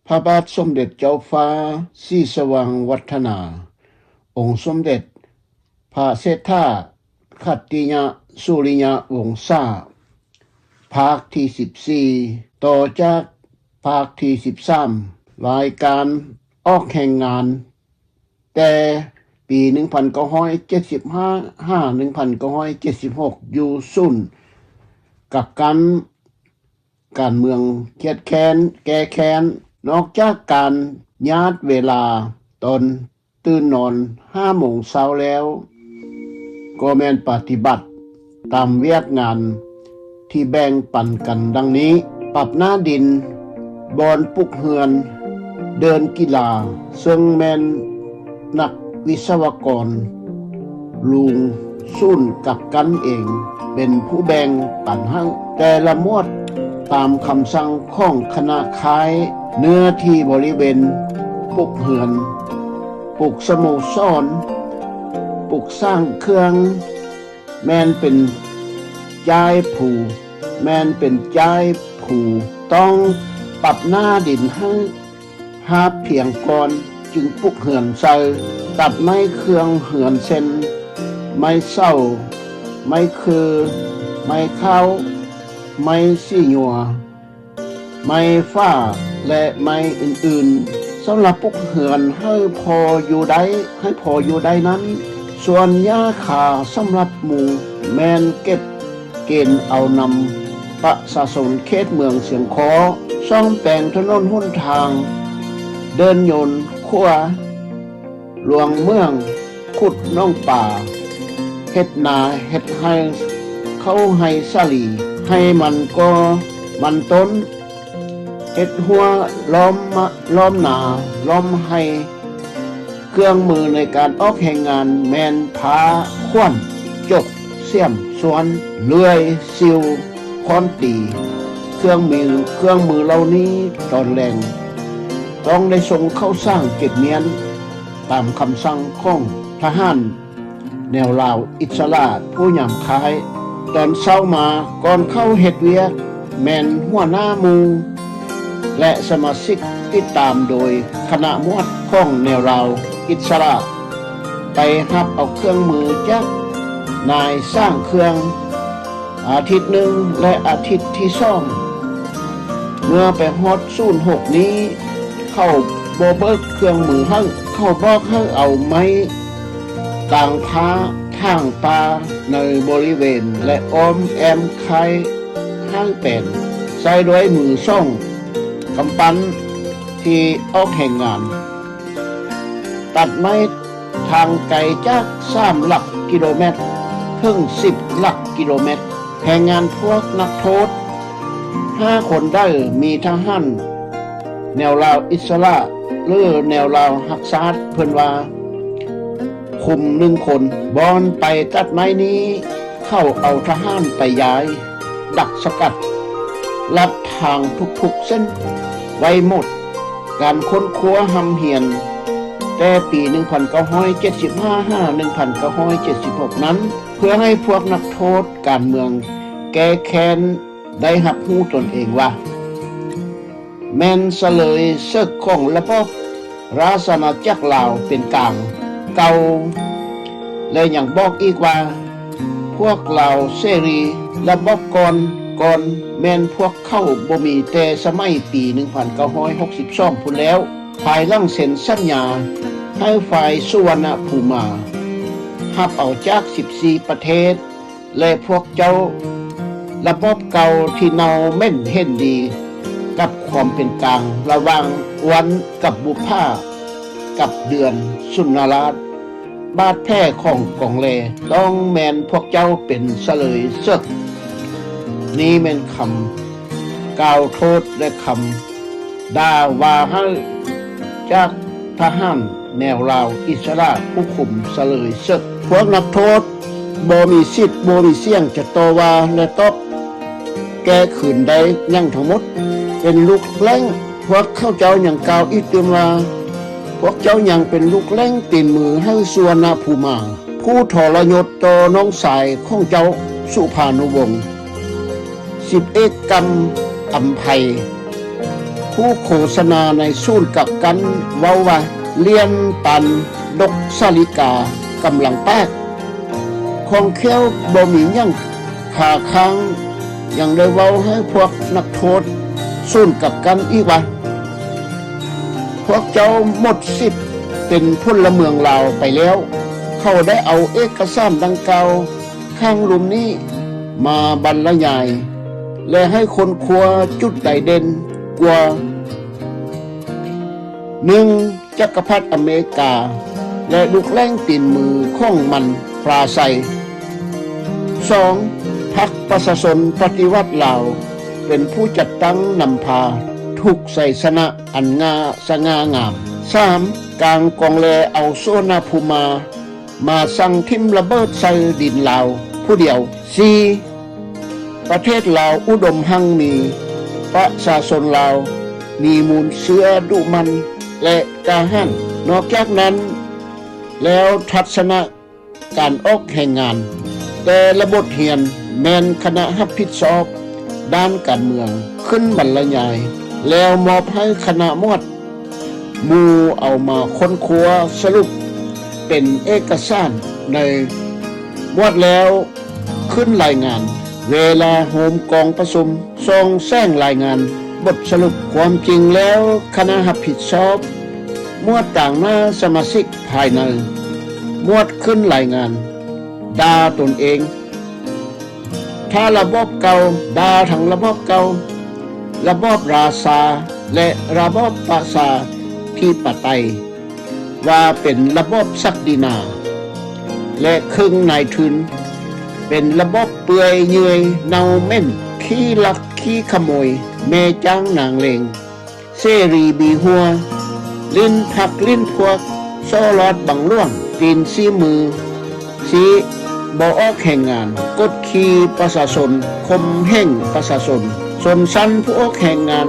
ພະບາດສົມເດັດເຈົ້າຟ້າສີສະຫວ່າງວັດທະນາ ອົງສົມເດັດພະເສດຖາ ຂັດຕິຍະ ສຸລິຍະວົງສາ ພາກທີສິບສີ່ ຕໍ່ຈາກພາກທີສິບສາມ ລາຍການອອກແຮງງານ ແຕ່ປີໜຶ່ງພັນເກົ້າຮ້ອຍເຈັດສິບຫ້າ ຫາ ໜຶ່ງພັນເກົ້າຮ້ອຍເຈັດສິບຫົກ ຢູ່ສູນກັກກັນການເມືອງຄຽດແຄ້ນ ແກ້ແຄ້ນ. ນອກຈາກການຍາດເວລາຕອນຕື່ນນອນຫ້າໂມງເຊົ້າແລ້ວ ກໍແມ່ນປະຕິບັດຕາມວຽກງານທີ່ແບ່ງປັນກັນດັ່ງນີ້: ປັບໜ້າດິນ ບ່ອນປຸກເຮືອນ, ເດີ່ນກິລາ ເຊິ່ງແມ່ນນັກວິສະວະກອນລຸງສູນກັກກັນເອງເປັນຜູ້ແບ່ງປັນໃຫ້ແຕ່ລະໝວດ ຕາມຄຳສັ່ງຂອງຄະນະຄ້າຍ. ເນື້ອທີ່ບໍລິເວນປຸກເຮືອນ, ປຸກສະໂມສອນ, ປຸກສ້າງເຄື່ອງ ແມ່ນເປັນຈ້າຍພູ ແມ່ນເປັນຈ້າຍພູ ຕ້ອງປັບໜ້າດິນໃຫ້ຮາບພຽງກ່ອນ ຈຶ່ງປຸກເຮືອນໃສ່. ຕັດໄມ້ເຄື່ອງເຮືອນເຊັ່ນ ໄມ້ເສົາ, ໄມ້ຄື, ໄມ້ເຄົ້າ, ໄມ້ສີຍົວ, ໄມ້ຝາ ແລະ ໄມ້ອື່ນໆ ສຳລັບປຸກເຮືອນໃຫ້ພໍຢູ່ໄດ້, ໃຫ້ພໍຢູ່ໄດ້ນັ້ນ, ສ່ວນຫຍ້າຄາສຳລັບໝູແມ່ນເກັບເກນເອົານຳປະຊາຊົນເຂດເມືອງຊຽງຄໍ້, ສ້ອມແປງຖະໜົນຫົນທາງ, ເດີ່ນຍົນ, ຂົວຫຼວງເມືອງ, ຂຸດໜອງປາ, ເຮັດນາເຮັດໄຮ່, ເຂົ້າໄຮ່ສາລີ, ໄຮ່ມັນກໍມັນຕົ້ນ, ເຮັດຮົ້ວລ້ອມມະ ລ້ອມນາ ລ້ອມໄຮ່. ເຄື່ອງມືໃນການອອກແຮງງານແມ່ນພ້າ, ຂວັນ, ຈົກ, ສຽມ, ສ່ວນ, ເລື່ອຍ, ຊິວ, ຄ້ອນຕີ. ເຄື່ອງມື, ເຄື່ອງມືເຫຼົ່ານີ້ຕອນແລງຕ້ອງໄດ້ສົ່ງເຂົ້າສາງເກັບມ້ຽນ ຕາມຄຳສັ່ງຂອງທະຫານແນວລາວອິດສະຫຼະຜູ້ຍາມຄ້າຍ. ຕອນເຊົ້າມາກ່ອນເຂົ້າເຮັດວຽກ ແມ່ນຫົວໜ້າໝູ່ ແລະ ສະມາຊິກຕິດຕາມໂດຍຄະນະໝວດຂອງແນວລາວອິດສະຫຼະ ໄປຮັບເອົາເຄື່ອງມືຈາກນາຍຊ່າງເຄື່ອງ ອາທິດໜຶ່ງ ແລະ ອາທິດທີສອງ ເມື່ອໄປຮອດສູນຫົກນີ້ ເຂົາບໍ່ເບີກເຄື່ອງມືໃຫ້, ເຂົາບອກໃຫ້ເອົາໄມ້ຕາງພ້າຖາງປ່າໃນບໍລິເວນ ແລະ ອ້ອມແອ້ມຄ້າຍຫ້າງແປນ ໃຊ້ດ້ວຍມືສອງກຳປັ້ນທີ່ອອກແຮງງານ ຕັດໄມ້ ທາງໄກຈາກສາມຫຼັກກິໂລແມັດເຖິງສິບຫຼັກກິໂລແມັດ. ແຮງງານພວກນັກໂທດຫ້າຄົນໄດ້ມີທະຫານແນວລາວອິດສະຫຼະ ຫຼື ແນວລາວຮັກຊາດ ເພິ່ນວ່າ ຄຸມໜຶ່ງຄົນ. ບ່ອນໄປຕັດໄມ້ນີ້ ເຂົາເອົາທະຫານໄປຢາຍ, ດັກສະກັດ, ລັດທາງທຸກໆເສັ້ນໄວ້ໝົດ. ການຄົ້ນຄວ້າຮ່ຳຮຽນແຕ່ປີໜຶ່ງພັນເກົ້າຮ້ອຍເຈັດສິບຫ້າ ຫາ ໜຶ່ງພັນເກົ້າຮ້ອຍເຈັດສິບຫົກນັ້ນ ເພື່ອໃຫ້ພວກນັກໂທດການເມືອງແກ້ແຄ້ນໄດ້ຮັບຮູ້ຕົນເອງວ່າ ແມ່ນສະເລີຍເສິກຂອງລະບອບ ລາຊະອານາຈັກລາວເປັນກາງເກົ່າ ແລະ ຍັງບອກອີກວ່າ ພວກລາວເສລີລະບອບກ່ອນ ກ່ອນແມ່ນພວກເຂົາບໍ່ມີແຕ່ສະໄໝປີໜຶ່ງພັນເກົ້າຮ້ອຍຫົກສິບສອງພຸ້ນແລ້ວ. ພາຍຫຼັງເຊັນສັນຍາໃຫ້ຝ່າຍສຸວັນນະພູມາ ຮັບເອົາຈາກສິບສີ່ປະເທດ ແລະ ພວກເຈົ້າລະບອບເກົ່າທີ່ເນົ່າເໝັນເຫັນດີກັບຄວາມເປັນກາງລະຫວ່າງວັນກັບບຸບພາ ກັບເດືອນສຸນນະລາດ. ບາດແຜຂອງກອງແລຕ້ອງແມ່ນພວກເຈົ້າເປັນສະເລີຍເສິກ. ນີ້ແມ່ນຄຳກ່າວໂທດ ແລະ ຄຳດ່າວ່າຮ້າຍຈາກທະຫານແນວລາວອິດສະຫຼະຜູ້ຄຸມສະເລີຍເສິກ. ພວກນັກໂທດບໍ່ມີສິດ ບໍ່ມີສຽງຈະຕໍ່ວ່າ ແລະ ຕອບແກ້ຄືນໄດ້ຫຍັງທັງໝົດ. ເປັນລູກແລ້ງ, ພວກເຂົາເຈົ້າຍັງກ່າວອີກຕື່ມວ່າ ພວກເຈົ້າຍັງເປັນລູກແລ້ງຕີນມືໃຫ້ສຸວັນນະພູມາ ຜູ້ທໍລະຍົດຕໍ່ນ້ອງຊາຍຂອງເຈົ້າ ສຸພານຸວົງ ສິບເອກກຳອຳໄພ. ຜູ້ໂຄສະນາໃນສູນກັກກັນເວົ້າວ່າ ລຽນປານດົກສາລິກາກຳລັງແຕກ ຂ້ອງແຄ້ວບໍ່ມີຫຍັງຄາຄ້າງ ຍັງໄດ້ເວົ້າໃຫ້ພວກນັກໂທດສູນກັກກັນອີກວ່າ ພວກເຈົ້າໝົດສິດເປັນພົນລະເມືອງລາວໄປແລ້ວ. ເຂົາໄດ້ເອົາເອກະສານດັ່ງກ່າວ ຂ້າງລຸ່ມນີ້ມາບັນລະຍາຍ ແລະ ໃຫ້ຄົ້ນຄວ້າຈຸດໃດເດັ່ນກວ່າ ໜຶ່ງ ຈັກກະພັດອາເມລິກາ ແລະ ລູກແຫຼງຕີນມືຂອງມັນປາໄຊ. ສອງ ພັກປະຊາຊົນປະຕິວັດລາວ ເປັນຜູ້ຈັດຕັ້ງນຳພາ ທຸກໄຊຊະນະອັນງ່າສະຫງ່າງາມ. ສາມ ກາງກອງແລ່ເອົາສຸວັນນະພູມາ ມາສັ່ງຖິ້ມລະເບີດໃສ່ດິນລາວຜູ້ດຽວ. ສີ່ ປະເທດລາວອຸດົມຮັ່ງມີ, ປະຊາຊົນລາວມີມູນເຊື້ອດຸໝັ່ນ ແລະ ກ້າຫານ. ນອກຈາກນັ້ນແລ້ວ, ທັດສະນະການອອກແຮງງານແຕ່ລະບົດຮຽນແມ່ນຄະນະຮັບຜິດຊອບດ້ານການເມືອງຂຶ້ນບັນລະຍາຍ ແລ້ວມອບໃຫ້ຄະນະໝວດ ໝູ່ເອົາມາຄົ້ນຄວ້າສະຫຼຸບເປັນເອກະສານໃນໝວດແລ້ວຂຶ້ນລາຍງານ. ເວລາໂຮມກອງປະຊຸມ ສ່ອງແສງລາຍງານບົດສະຫຼຸບ. ຄວາມຈິງແລ້ວຄະນະຮັບຜິດຊອບໝວດຕາງໜ້າສະມາຊິກພາຍໃນໝວດຂຶ້ນລາຍງານ ດ່າຕົນເອງ. ຖ້າລະບອບເກົ່າ ດ່າທັງລະບອບເກົ່າ, ລະບອບລາຊາ ແລະ ລະບອບປະຊາທິປະໄຕ ວ່າເປັນລະບອບສັກດິນາ ແລະ ເຄິ່ງນາຍທຶນ, ເປັນລະບອບເປື່ອຍເຫຍື່ອຍເນົ່າເໝັນ, ຂີ້ລັກຂີ້ຂະໂມຍ, ແມ່ຈ້າງນາງເລງ, ເສລີບີຫົວ, ຫຼິ້ນພັກຫຼິ້ນພວກ, ສໍ້ລາດບັງຫຼວງ, ຕີນຊີ້ມື, ຊີ້ບໍ່ອອກແຮງງານ, ກົດຂີ່ປະຊາຊົນ, ຂົ່ມເຫງປະຊາຊົນ, ຊົນຊັ້ນຜູ້ອອກແຮງງານ,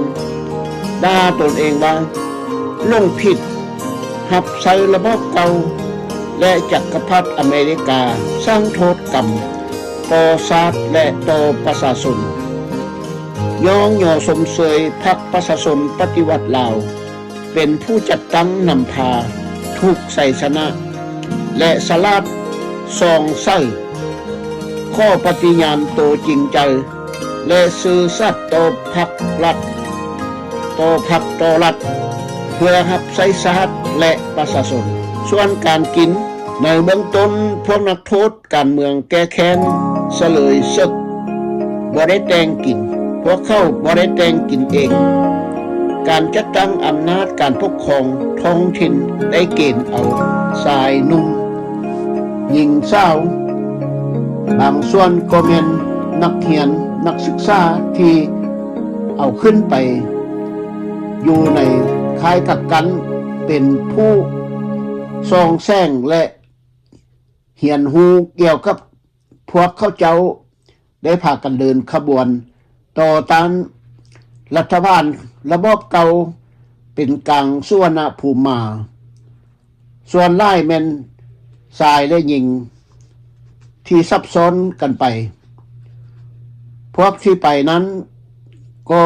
ດ່າຕົນເອງວ່າຫຼົງຜິດ, ຮັບໃຊ້ລະບອບເກົ່າ ແລະ ຈັກກະພັດອາເມລິກາສ້າງໂທດກຳຕໍ່ຊາດ ແລະ ຕໍ່ປະຊາຊົນ. ຍ້ອງຍໍຊົມເຊີຍພັກປະຊາຊົນປະຕິວັດລາວ ເປັນຜູ້ຈັດຕັ້ງນຳພາທຸກໄຊຊະນະ ແລະ ສະຫຼາດສ່ອງໃສ ຂໍປະຕິຍານໂຕຈິງໃຈ ແລະ ຊື່ສັດຕໍ່ພັກລັດ, ຕໍ່ພັກຕໍ່ລັດ ເພື່ອຮັບໃຊ້ຊາດ ແລະ ປະຊາຊົນ. ສ່ວນການກິນ, ໃນເບື້ອງຕົ້ນ ພວກນັກໂທດ ການເມືອງແກ້ແຄ້ນສະເຫຼີຍເສິກບໍ່ໄດ້ແຕ່ງກິນ, ພວກເຂົາບໍ່ໄດ້ແຕ່ງກິນເອງ. ການຈັດຕັ້ງອຳນາດການປົກຄອງທ້ອງຖິ່ນໄດ້ເກນເອົາຊາຍໜຸ່ມ, ຍິງສາວ, ບາງສ່ວນກໍແມ່ນນັກຮຽນ, ນັກສຶກສາທີ່ເອົາຂຶ້ນໄປຢູ່ໃນຄ້າຍກັກກັນ ເປັນຜູ້ສ່ອງແສງ ແລະ ຮຽນຮູ້ກ່ຽວກັບພວກເຂົາເຈົ້າໄດ້ພາກັນເດີນຂະບວນຕໍ່ຕ້ານລັດຖະບານລະບອບເກົ່າເປັນກາງສຸວັນນະພູມາ. ສ່ວນຫຼາຍແມ່ນຊາຍ ແລະ ຍິງທີ່ຊັບຊ້ອນກັນໄປ. ພວກທີ່ໄປນັ້ນກໍ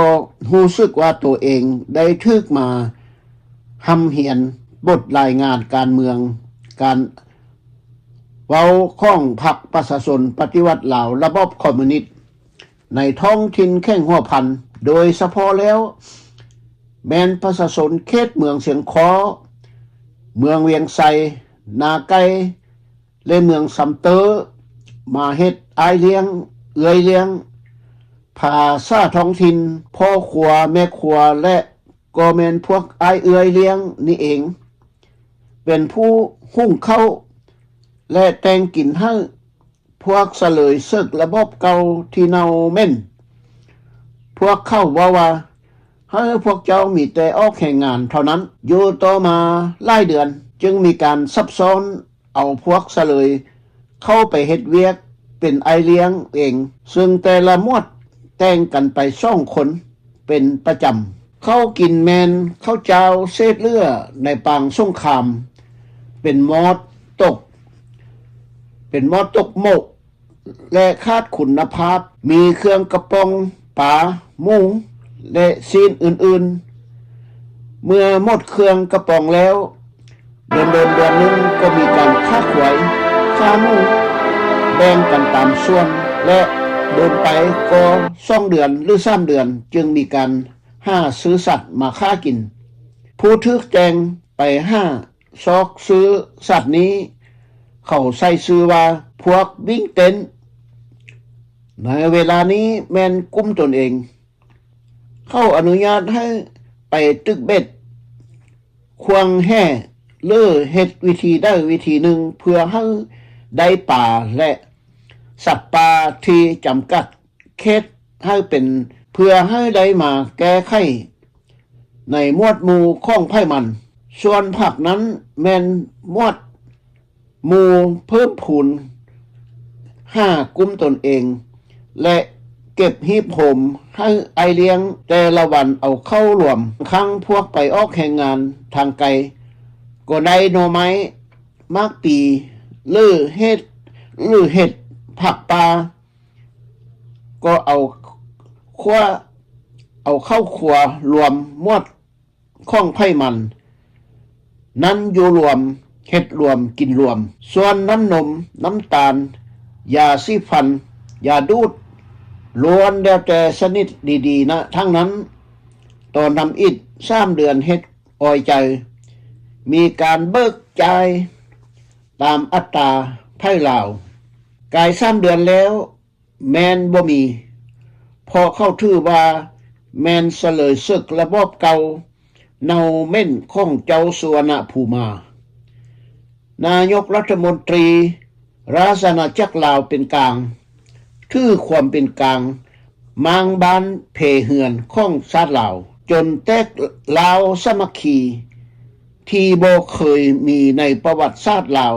ຮູ້ສຶກວ່າໂຕເອງໄດ້ຖືກມາຮ່ຳຮຽນບົດລາຍງານການເມືອງ, ການ ເວົ້າຂອງພັກປະຊາຊົນປະຕິວັດລາວລະບອບຄອມມູນິດໃນທ້ອງຖິ່ນແຂວງຫົວພັນ, ໂດຍສະເພາະແລ້ວແມ່ນປະຊາຊົນເຂດເມືອງຊຽງຄໍ້, ເມືອງວຽງໄຊ, ນາໄກ່ ແລະ ເມືອງຊຳເຕີ ມາເຮັດອ້າຍລ້ຽງ, ເອື້ອຍລ້ຽງ, ພາສາທ້ອງຖິ່ນ, ພໍ່ຄົວ, ແມ່ຄົວ ແລະ ກໍແມ່ນພວກອ້າຍເອື້ອຍລ້ຽງນີ້ເອງ ເປັນຜູ້ຫຸງເຂົ້າ ແລະ ແຕ່ງກິນໃຫ້ພວກສະເຫຼີຍເສິກລະບອບເກົ່າທີ່ເນົ່າເໝັນ. ພວກເຂົາເວົ້າວ່າ ໃຫ້ພວກເຈົ້າມີແຕ່ອອກແຮງງານເທົ່ານັ້ນ. ຢູ່ຕໍ່ມາຫຼາຍເດືອນ ຈຶ່ງມີການຊັບຊ້ອນ ເອົາພວກສະເຫຼີຍເຂົ້າໄປເຮັດວຽກເປັນອ້າຍລ້ຽງເອງ, ເຊິ່ງແຕ່ລະໝວດແຕ່ງກັນໄປສອງຄົນເປັນປະຈຳ. ເຂົ້າກິນແມ່ນເຂົ້າຈ້າວເສດເຫຼືອໃນປາງສົງຄາມ, ເປັນໝໍ້ຕົກ, ເປັນໝໍ້ຕົກໝົກ ແລະ ຂາດຄຸນນະພາບ, ມີເຄື່ອງກະປ໋ອງ, ປາ, ໝູ ແລະ ຊີ້ນອື່ນໆ. ເມື່ອໝົດເຄື່ອງກະປ໋ອງແລ້ວ, ດົນໆເດືອນໜຶ່ງກໍມີການຂ້າຄວາຍ, ຂ້າໝູ, ແບ່ງກັນຕາມສ່ວນ ແລະ ດົນໄປກໍສອງເດືອນ ຫຼື ສາມເດືອນ ຈຶ່ງມີການຫາຊື້ສັດມາຂ້າກິນ. ຜູ້ຖືກແຈ້ງໄປຫາຊອກຊື້ສັດນີ້ ເຂົາໃສ່ຊື່ວ່າພວກວິ້ງເຕັ້ນ. ໃນເວລານີ້ແມ່ນກຸ່ມຕົນເອງ. ເຂົາອະນຸຍາດໃຫ້ໄປຕຶກເບັດ, ຂວ້າງແຫ ຫຼື ເຮັດວິທີໃດວິທີໜຶ່ງເພື່ອໃຫ້ໄດ້ປາ ແລະ ສັດປ່າທີ່ຈຳກັດເຂດໃຫ້ເປັນ ເພື່ອໃຫ້ໄດ້ມາແກ້ໄຂໃນໝວດໝູ່ຂອງໃຜມັນ. ສ່ວນພັກນັ້ນແມ່ນໝວດ ໝູ່ເພີ່ມພູນຫາກຸ່ມຕົນເອງ ແລະ ເກັບຮີບໂຮມໃຫ້ອ້າຍລ້ຽງແຕ່ລະວັນເອົາເຂົ້າລວມ. ຄັ້ງພວກໄປອອກແຮງງານທາງໄກ ກໍໄດ້ໜໍ່ໄມ້, ໝາກປີ ຫຼື ເຫັດ ຫຼື ເຫັດຜັກປ່າ ກໍເອົາຄົວ ເອົາເຂົ້າຄົວລວມໝວດ ຂອງໃຜມັນນັ້ນຢູ່ລວມ, ເຮັດລວມ, ກິນລວມ. ສ່ວນນ້ຳນົມ, ນ້ຳຕານ, ຢາສີຟັນ, ຢາດູດ, ລ້ວນແລ້ວແຕ່ຊະນິດດີໆນະທັງນັ້ນ. ຕໍ່ທຳອິດສາມເດືອນເຮັດອອຍໃຈ, ມີການເບີກຈ່າຍຕາມອັດຕາໃຜລາວ. ກາຍສາມເດືອນແລ້ວ ແມ່ນບໍ່ມີ, ເພາະເຂົາຖືວ່າແມ່ນສະເຫຼີຍເສິກລະບອບເກົ່າເນົ່າເໝັ້ນຂອງເຈົ້າສຸວັນນະພູມາ. ນາຍົກລັດຖະມົນຕີລາຊະອານາຈັກລາວເປັນກາງ, ຖືຄວາມເປັນກາງມ້າງບ້ານເພເຮືອນຂອງຊາດລາວ, ຈົນແຕກລາວສາມັກຄີທີ່ບໍ່ເຄີຍມີໃນປະຫວັດສາດລາວ.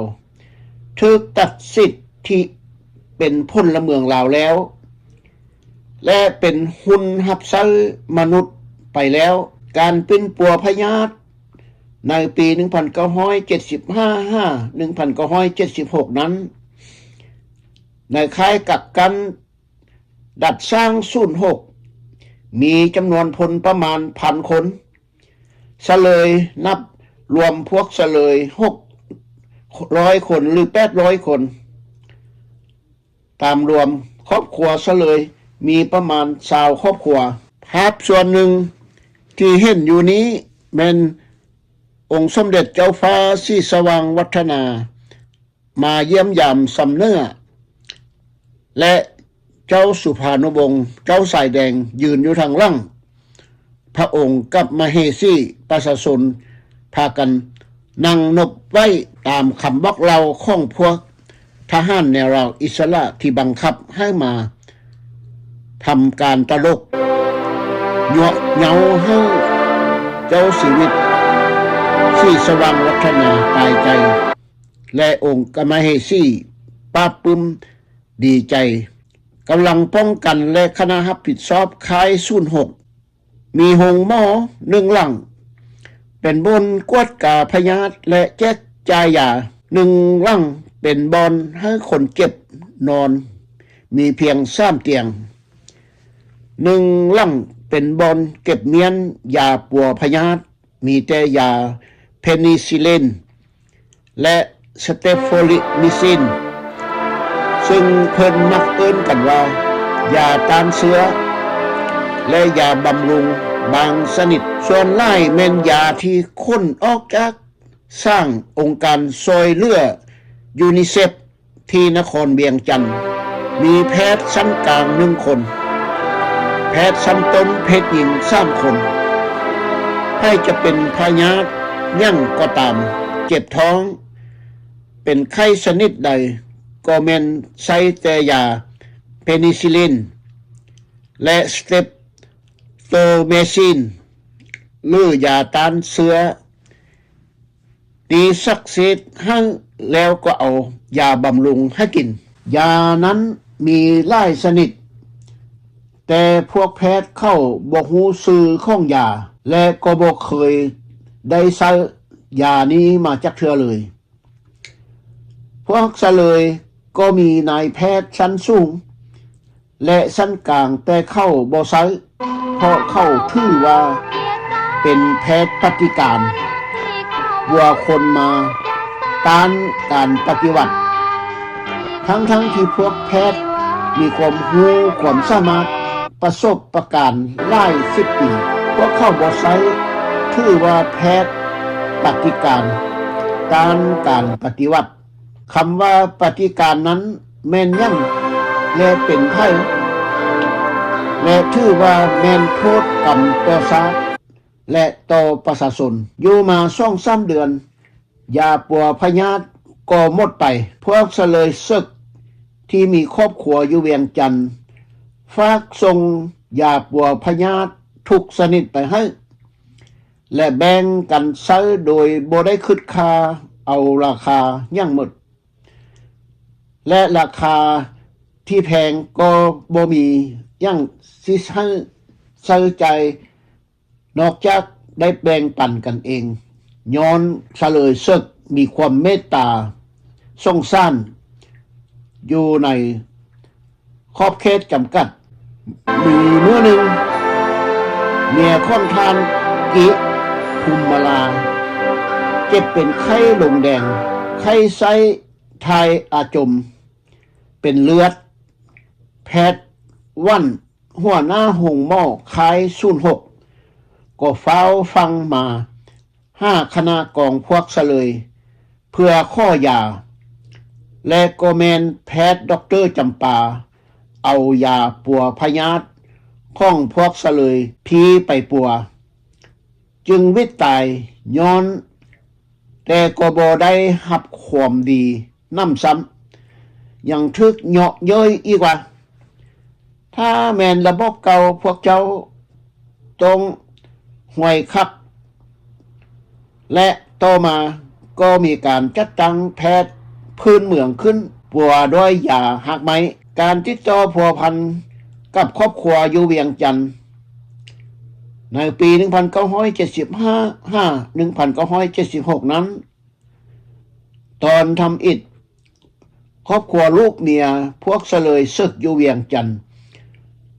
ຖືກຕັດສິດທິເປັນພົນລະເມືອງລາວແລ້ວ ແລະ ເປັນຮຸ່ນຮັບໃຊ້ມະນຸດໄປແລ້ວ. ການປິ່ນປົວພະຍາດໃນປີໜຶ່ງພັນເກົ້າຮ້ອຍເຈັດສິບຫ້າ ຫາ ໜຶ່ງພັນເກົ້າຮ້ອຍເຈັດສິບຫົກນັ້ນ ໃນຄ້າຍກັກກັ້ນດັດສ້າງສູນຫົກ ມີຈຳນວນພົນປະມານພັນຄົນ. ສະເຫຼີຍ ນັບລວມພວກສະເຫຼີຍ ຫົກຮ້ອຍຄົນ ຫຼື ແປດຮ້ອຍຄົນ. ຕາມລວມຄອບຄົວສະເຫຼີຍມີປະມານຊາວຄອບຄົວ. ພາບສ່ວນໜຶ່ງທີ່ເຫັນຢູ່ນີ້ແມ່ນອົງສົມເດັດເຈົ້າຟ້າສີສະຫວ່າງວັດທະນາ ມາຢ້ຽມຢາມຊຳເໜືອ ແລະ ເຈົ້າສຸພານຸວົງ ເຈົ້າສາຍແດງ ຢືນຢູ່ທາງຫຼັງພະອົງກັບມະເຫສີ ປະຊາຊົນພາກັນນັ່ງນົບໄຫວ້ຕາມຄຳບອກເລົ່າຂອງພວກທະຫານແນວລາວອິດສະຫຼະທີ່ບັງຄັບໃຫ້ມາທຳການຕະຫຼົກ ຍົວະເຍົາໃຫ້ເຈົ້າຊີວິດ ສີສະຫວ່າງວັດທະນາຕາຍໃຈ ແລະ ອົງກະມະເຫສີປາບປຶ້ມດີໃຈ. ກຳລັງປ້ອງກັນ ແລະ ຄະນະຮັບຜິດຊອບຄ້າຍສູນຫົກ ມີໂຮງໝໍໜຶ່ງຫຼັງ ເປັນບ່ອນກວດກາພະຍາດ ແລະ ແຈກຈ່າຍຢາ, ໜຶ່ງຫຼັງເປັນບ່ອນໃຫ້ຄົນເຈັບນອນ ມີພຽງສາມຕຽງ, ໜຶ່ງຫຼັງເປັນບ່ອນເກັບມ້ຽນຢາປົວພະຍາດ ມີແຕ່ຢາເພນິຊິລິນ ແລະ ສະເຕໂຟລິມິຊິນ ເຊິ່ງເພິ່ນມັກເອີ້ນກັນວ່າ ຢາຕ້ານເຊື້ອ ແລະ ຢາບຳລຸງບາງຊະນິດ. ສ່ວນຫຼາຍແມ່ນຢາທີ່ຂົນອອກຈາກສ້າງອົງການຊ່ວຍເຫຼືອຢູນິເຊັບ ທີ່ນະຄອນວຽງຈັນ ມີແພດຊັ້ນກາງໜຶ່ງຄົນ, ແພດຊັ້ນຕົ້ນເພດຍິງສາມຄົນ. ໃຜຈະເປັນພະຍາດຫຍັງກໍຕາມ, ເຈັບທ້ອງ, ເປັນໄຂ້ຊະນິດໃດ ກໍແມ່ນໃຊ້ແຕ່ຢາເພນິຊິລິນ ແລະ ສະເຕັບໂຕເມຊິນ ຫຼື ຢາຕ້ານເຊື້ອ ຕີສັກເສດໃຫ້ແລ້ວກໍເອົາຢາບຳລຸງໃຫ້ກິນ. ຢານັ້ນມີຫຼາຍຊະນິດ, ແຕ່ພວກແພດເຂົາບໍ່ຮູ້ຊື່ຂອງຢາ ແລະ ກໍບໍ່ເຄີຍໄດ້ໃຊ້ຢານີ້ມາຈັກເທື່ອເລີຍ. ພວກສະເຫຼີຍກໍມີນາຍແພດຊັ້ນສູງ ແລະ ຊັ້ນກາງ, ແຕ່ເຂົາບໍ່ໃຊ້ ເພາະເຂົາຖືວ່າ ເປັນແພດປະຕິການ ບົວຄົນມາຕ້ານການປະຕິວັດ ທັງໆທີ່ພວກແພດມີຄວາມຮູ້ຄວາມສາມາດປະສົບປະການຫຼາຍສິບປີ ພວກເຂົາບໍ່ໃຊ້ ຖືວ່າແພດປະຕິການຕ້ານການປະຕິວັດ. ຄຳວ່າປະຕິການນັ້ນແມ່ນຫຍັງ ແລະ ເປັນໃຜ ແລະ ຖືວ່າແມ່ນໂທດກຳຕໍ່ຊາດ ແລະ ຕໍ່ປະຊາຊົນ. ຢູ່ມາສອງສາມເດືອນ ຢາປົວພະຍາດກໍໝົດໄປ. ພວກສະເລີຍເສິກທີ່ມີຄອບຄົວຢູ່ວຽງຈັນ ຝາກສົ່ງຢາປົວພະຍາດທຸກຊະນິດໄປໃຫ້ ແລະ ແບ່ງກັນໃຊ້ໂດຍບໍ່ໄດ້ຄິດຄ່າເອົາລາຄາຫຍັງໝົດ ແລະ ລາຄາທີ່ແພງກໍບໍ່ມີຫຍັງຊິໃຫ້ໃຊ້ຈ່າຍ ນອກຈາກໄດ້ແບ່ງປັນກັນເອງ ຍ້ອນສະເລີຍເສິກມີຄວາມເມດຕາສົງສານຢູ່ໃນຂອບເຂດຈຳກັດ. ມີມື້ໜຶ່ງ ເມຍຂອງທ່ານ ກິ ພູມມະລາ ເຈັບເປັນໄຂ້ລົງແດງ, ໄຂ້ໄສ້ຖ່າຍອາຈົມເປັນເລືອດ. ແພດວັນ ຫົວໜ້າໂຮງໝໍຄ້າຍສູນຫົກ ກໍຟ້າວຟັ່ງມາຫາຄະນະກອງພວກສະເລີຍ ເພື່ອຂໍຢາ ແລະ ກໍແມ່ນແພດດັອກເຕີຈຳປາ ເອົາຢາປົວພະຍາດຂອງພວກສະເລີຍພີໄປປົວ ຈຶ່ງຫວິດຕາຍຍ້ອນ ແຕ່ກໍບໍ່ໄດ້ຮັບຄວາມດີນຳຊ້ຳ ຍັງຖືກເຍາະເຍີ້ຍອີກວ່າ ຖ້າແມ່ນລະບອບເກົ່າ ພວກເຈົ້າຕ້ອງຫວຍຄັກ. ແລະ ຕໍ່ມາກໍມີການຈັດຕັ້ງແພດພື້ນເມືອງຂຶ້ນ ປົວດ້ວຍຢາຮາກໄມ້. ການຕິດຕໍ່ພົວພັນກັບຄອບຄົວຢູ່ວຽງຈັນ ໃນປີໜຶ່ງພັນເກົ້າຮ້ອຍເຈັດສິບຫ້າ ຫາ ໜຶ່ງພັນເກົ້າຮ້ອຍເຈັດສິບຫົກນັ້ນ ຕອນທຳອິດ ຄອບຄົວລູກເມຍພວກສະເລີຍເສິກຢູ່ວຽງຈັນ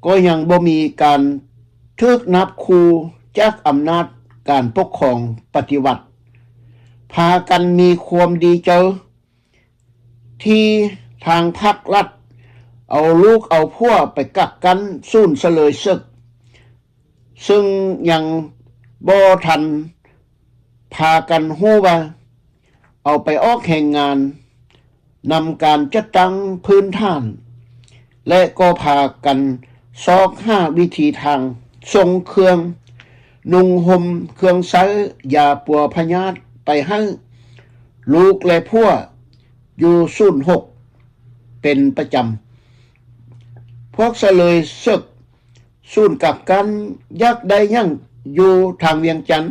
ກໍຍັງບໍ່ມີການຖືກນາບຂູ່ຈາກອຳນາດການປົກຄອງປະຕິວັດ ພາກັນມີຄວາມດີໃຈ ທີ່ທາງພັກລັດເອົາລູກເອົາຜົວໄປກັກກັນສູນສະເລີຍເສິກ ຊຶ່ງຍັງບໍ່ທັນພາກັນຮູ້ວ່າ ເອົາໄປອອກແຮງງານ ນຳການຈັດຕັ້ງພື້ນຖານ ແລະ ກໍພາກັນຊອກຫາວິທີທາງສົ່ງເຄື່ອງນຸ່ງຫົ່ມ ເຄື່ອງໃຊ້ ຢາປົວພະຍາດໄປໃຫ້ລູກ ແລະ ຜົວຢູ່ສູນຫົກເປັນປະຈຳ. ພວກສະເລີຍເສິກ ສູນກັກກັນຢາກໄດ້ຫຍັງຢູ່ທາງວຽງຈັນ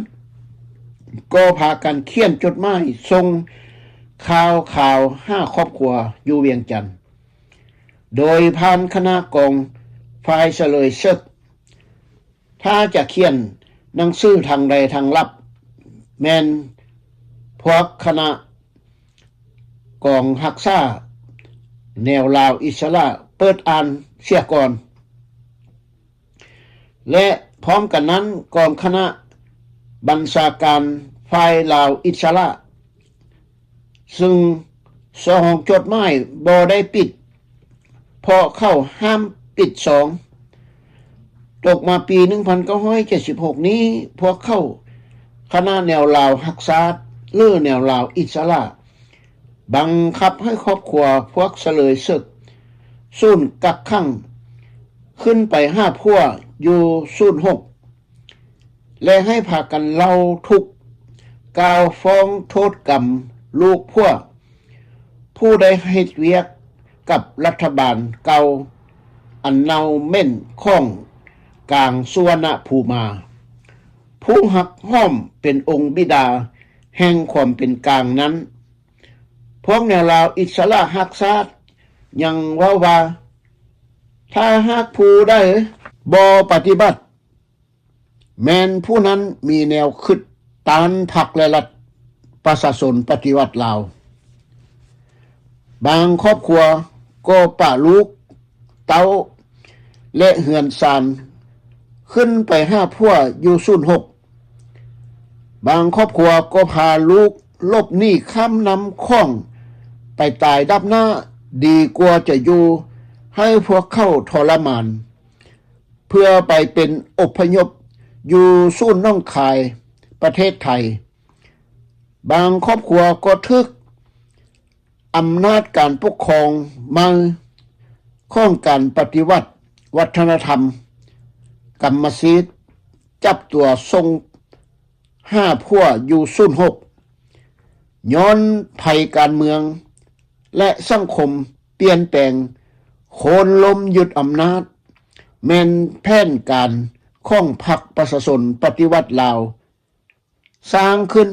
ກໍພາກັນຂຽນຈົດໝາຍສົ່ງຂ່າວຄາວຫາຄອບຄົວຢູ່ວຽງຈັນ ໂດຍຜ່ານຄະນະກອງຝ່າຍສະເລີຍເສິກ. ຖ້າຈະຂຽນໜັງສືທາງໃດທາງລັບ ແມ່ນພວກຄະນະກອງຮັກສາແນວລາວອິດສະຫຼະເປີດອ່ານເສຍກ່ອນ. ແລະ ພ້ອມກັນນັ້ນ ກອງຄະນະບັນຊາການຝ່າຍລາວອິດສະຫຼະ ຊຶ່ງຊອງຈົດໝາຍບໍ່ໄດ້ປິດ ເພາະເຂົາຫ້າມປິດຊອງ. ຕົກມາປີໜຶ່ງພັນເກົ້າຮ້ອຍເຈັດສິບຫົກນີ້ ພວກເຂົາ ຄະນະແນວລາວຮັກຊາດ ຫຼື ແນວລາວອິດສະຫຼະ ບັງຄັບໃຫ້ຄອບຄົວພວກສະເລີຍເສິກ ສູນກັກຂັງ ຂຶ້ນໄປຫາຜົວຢູ່ສູນຫົກ ແລະ ໃຫ້ພາກັນເລົ່າທຸກກ່າວຟ້ອງໂທດກຳລູກຜົວ ຜູ້ໄດ້ເຮັດວຽກກັບລັດຖະບານເກົ່າອັນເນົ່າເໝັນຂອງກາງສຸວັນນະພູມາ ຜູ້ຮັກຫອມເປັນອົງບິດາແຫ່ງຄວາມເປັນກາງນັ້ນ. ພວກແນວລາວອິດສະຫຼະຮັກຊາດຍັງເວົ້າວ່າ ຖ້າຫາກຜູ້ໃດບໍ່ປະຕິບັດ ແມ່ນຜູ້ນັ້ນມີແນວຄິດຕ້ານພັກ ແລະ ລັດ ປະຊາຊົນປະຕິວັດລາວ. ບາງຄອບຄົວກໍປະລູກເຕົ້າ ແລະ ເຮືອນຊານ ຂຶ້ນໄປຫາຜົວຢູ່ສູນຫົກ ບາງຄອບຄົວກໍພາລູກຫຼົບໜີຂ້າມນ້ຳຂອງໄປຕາຍດັບໜ້າ ດີກວ່າຈະຢູ່ໃຫ້ພວກເຂົາທໍລະມານ ເພື່ອໄປເປັນອົບພະຍົບຢູ່ສູນໜອງຄາຍ ປະເທດໄທ. ບາງຄອບຄົວກໍຖືກອຳນາດການປົກຄອງໃໝ່ຂອງການປະຕິວັດວັດທະນະທຳກຳມະສິດ ຈັບຕົວສົ່ງຫາຜົວຢູ່ສູນຫົກ ຍ້ອນໄພການເມືອງ ແລະ ສັງຄົມປ່ຽນແປງ ໂຄ່ນລົ້ມຍຶດອຳນາດ ແມ່ນແຜນການຂອງພັກປະຊາຊົນປະຕິວັດລາວ ສ້າງຂຶ້ນ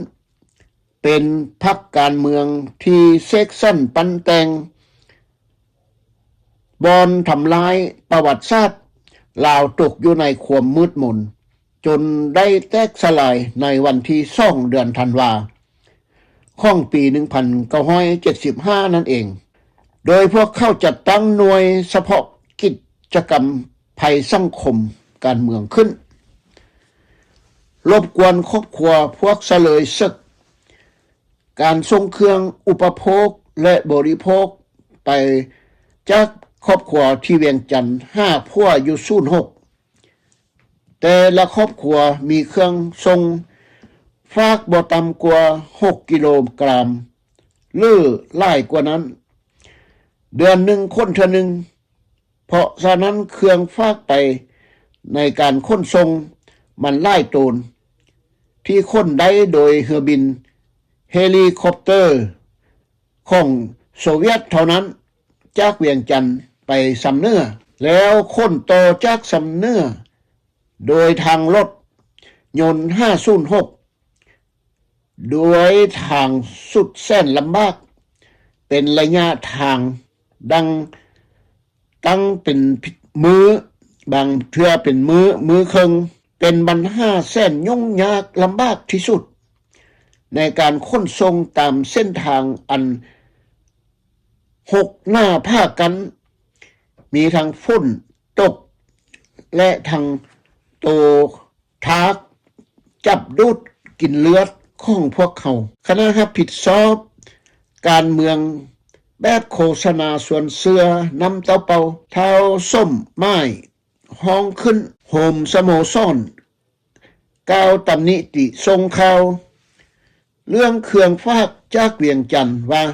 ເປັນພັກການເມືອງທີ່ເສກສັນປັ້ນແຕ່ງ ບ່ອນທຳລາຍປະຫວັດສາດລາວຕົກຢູ່ໃນຄວາມມືດມົນ ຈົນໄດ້ແຕກສະຫຼາຍໃນວັນທີສອງ ເດືອນທັນວາ ຂອງປີໜຶ່ງພັນເກົ້າຮ້ອຍເຈັດສິບຫ້ານັ້ນເອງ, ໂດຍພວກເຂົາຈັດຕັ້ງໜ່ວຍສະເພາະກິດຈະກຳໄພສັງຄົມການເມືອງຂຶ້ນ, ລົບກວນຄອບຄົວພວກສະເລີຍເສິກ, ການສົ່ງເຄື່ອງອຸປະໂພກ ແລະ ບໍລິໂພກໄປຈາກຄອບຄົວທີ່ວຽງຈັນຫາຜົວຢູ່ສູນຫົກ. ແຕ່ລະຄອບຄົວມີເຄື່ອງສົ່ງຝາກບໍ່ຕ່ຳກວ່າຫົກກິໂລກຣາມ ຫຼື ຫຼາຍກວ່ານັ້ນ, ເດືອນໜຶ່ງຂົນເທື່ອໜຶ່ງ. ເພາະສະນັ້ນເຄື່ອງຝາກໄປໃນການຂົນສົ່ງມັນຫຼາຍໂຕນ ທີ່ຂົນໄດ້ໂດຍເຮືອບິນເຮລີຄອບເຕີຂອງໂຊວຽດເທົ່ານັ້ນ ຈາກວຽງຈັນໄປຊຳເໜືອ ແລ້ວຂົນຕໍ່ຈາກຊຳເໜືອໂດຍທາງລົດຍົນຫາສູນຫົກ ດ້ວຍທາງສຸດແສນລຳບາກ ເປັນໄລຍະທາງດັ່ງຕັ້ງເປັນມື້ ບາງເທື່ອເປັນມື້ ມື້ເຄິ່ງ, ເປັນບັນຫາແສນຫຍຸ້ງຍາກລຳບາກທີ່ສຸດ ໃນການຂົນສົ່ງຕາມເສັ້ນທາງອັນຮົກໜາຜາກັ້ນ, ມີທັງຝົນຕົກ ແລະ ທັງໂຕ ທາກຈັບດູດກິນເລືອດຂອງພວກເຮົາ. ຄະນະຮັບຜິດຊອບການເມືອງແບບໂຄສະນາຊວນເຊື່ອນ້ຳເຕົ້າເປົ່າ ທ້າວສົມໝາຍ ຮ້ອງຂຶ້ນໂຮມສະໂມສອນ ກ່າວຕຳໜິຕິສົ່ງຂ່າວເລື່ອງເຄື່ອງຝາກຈາກວຽງຈັນວ່າ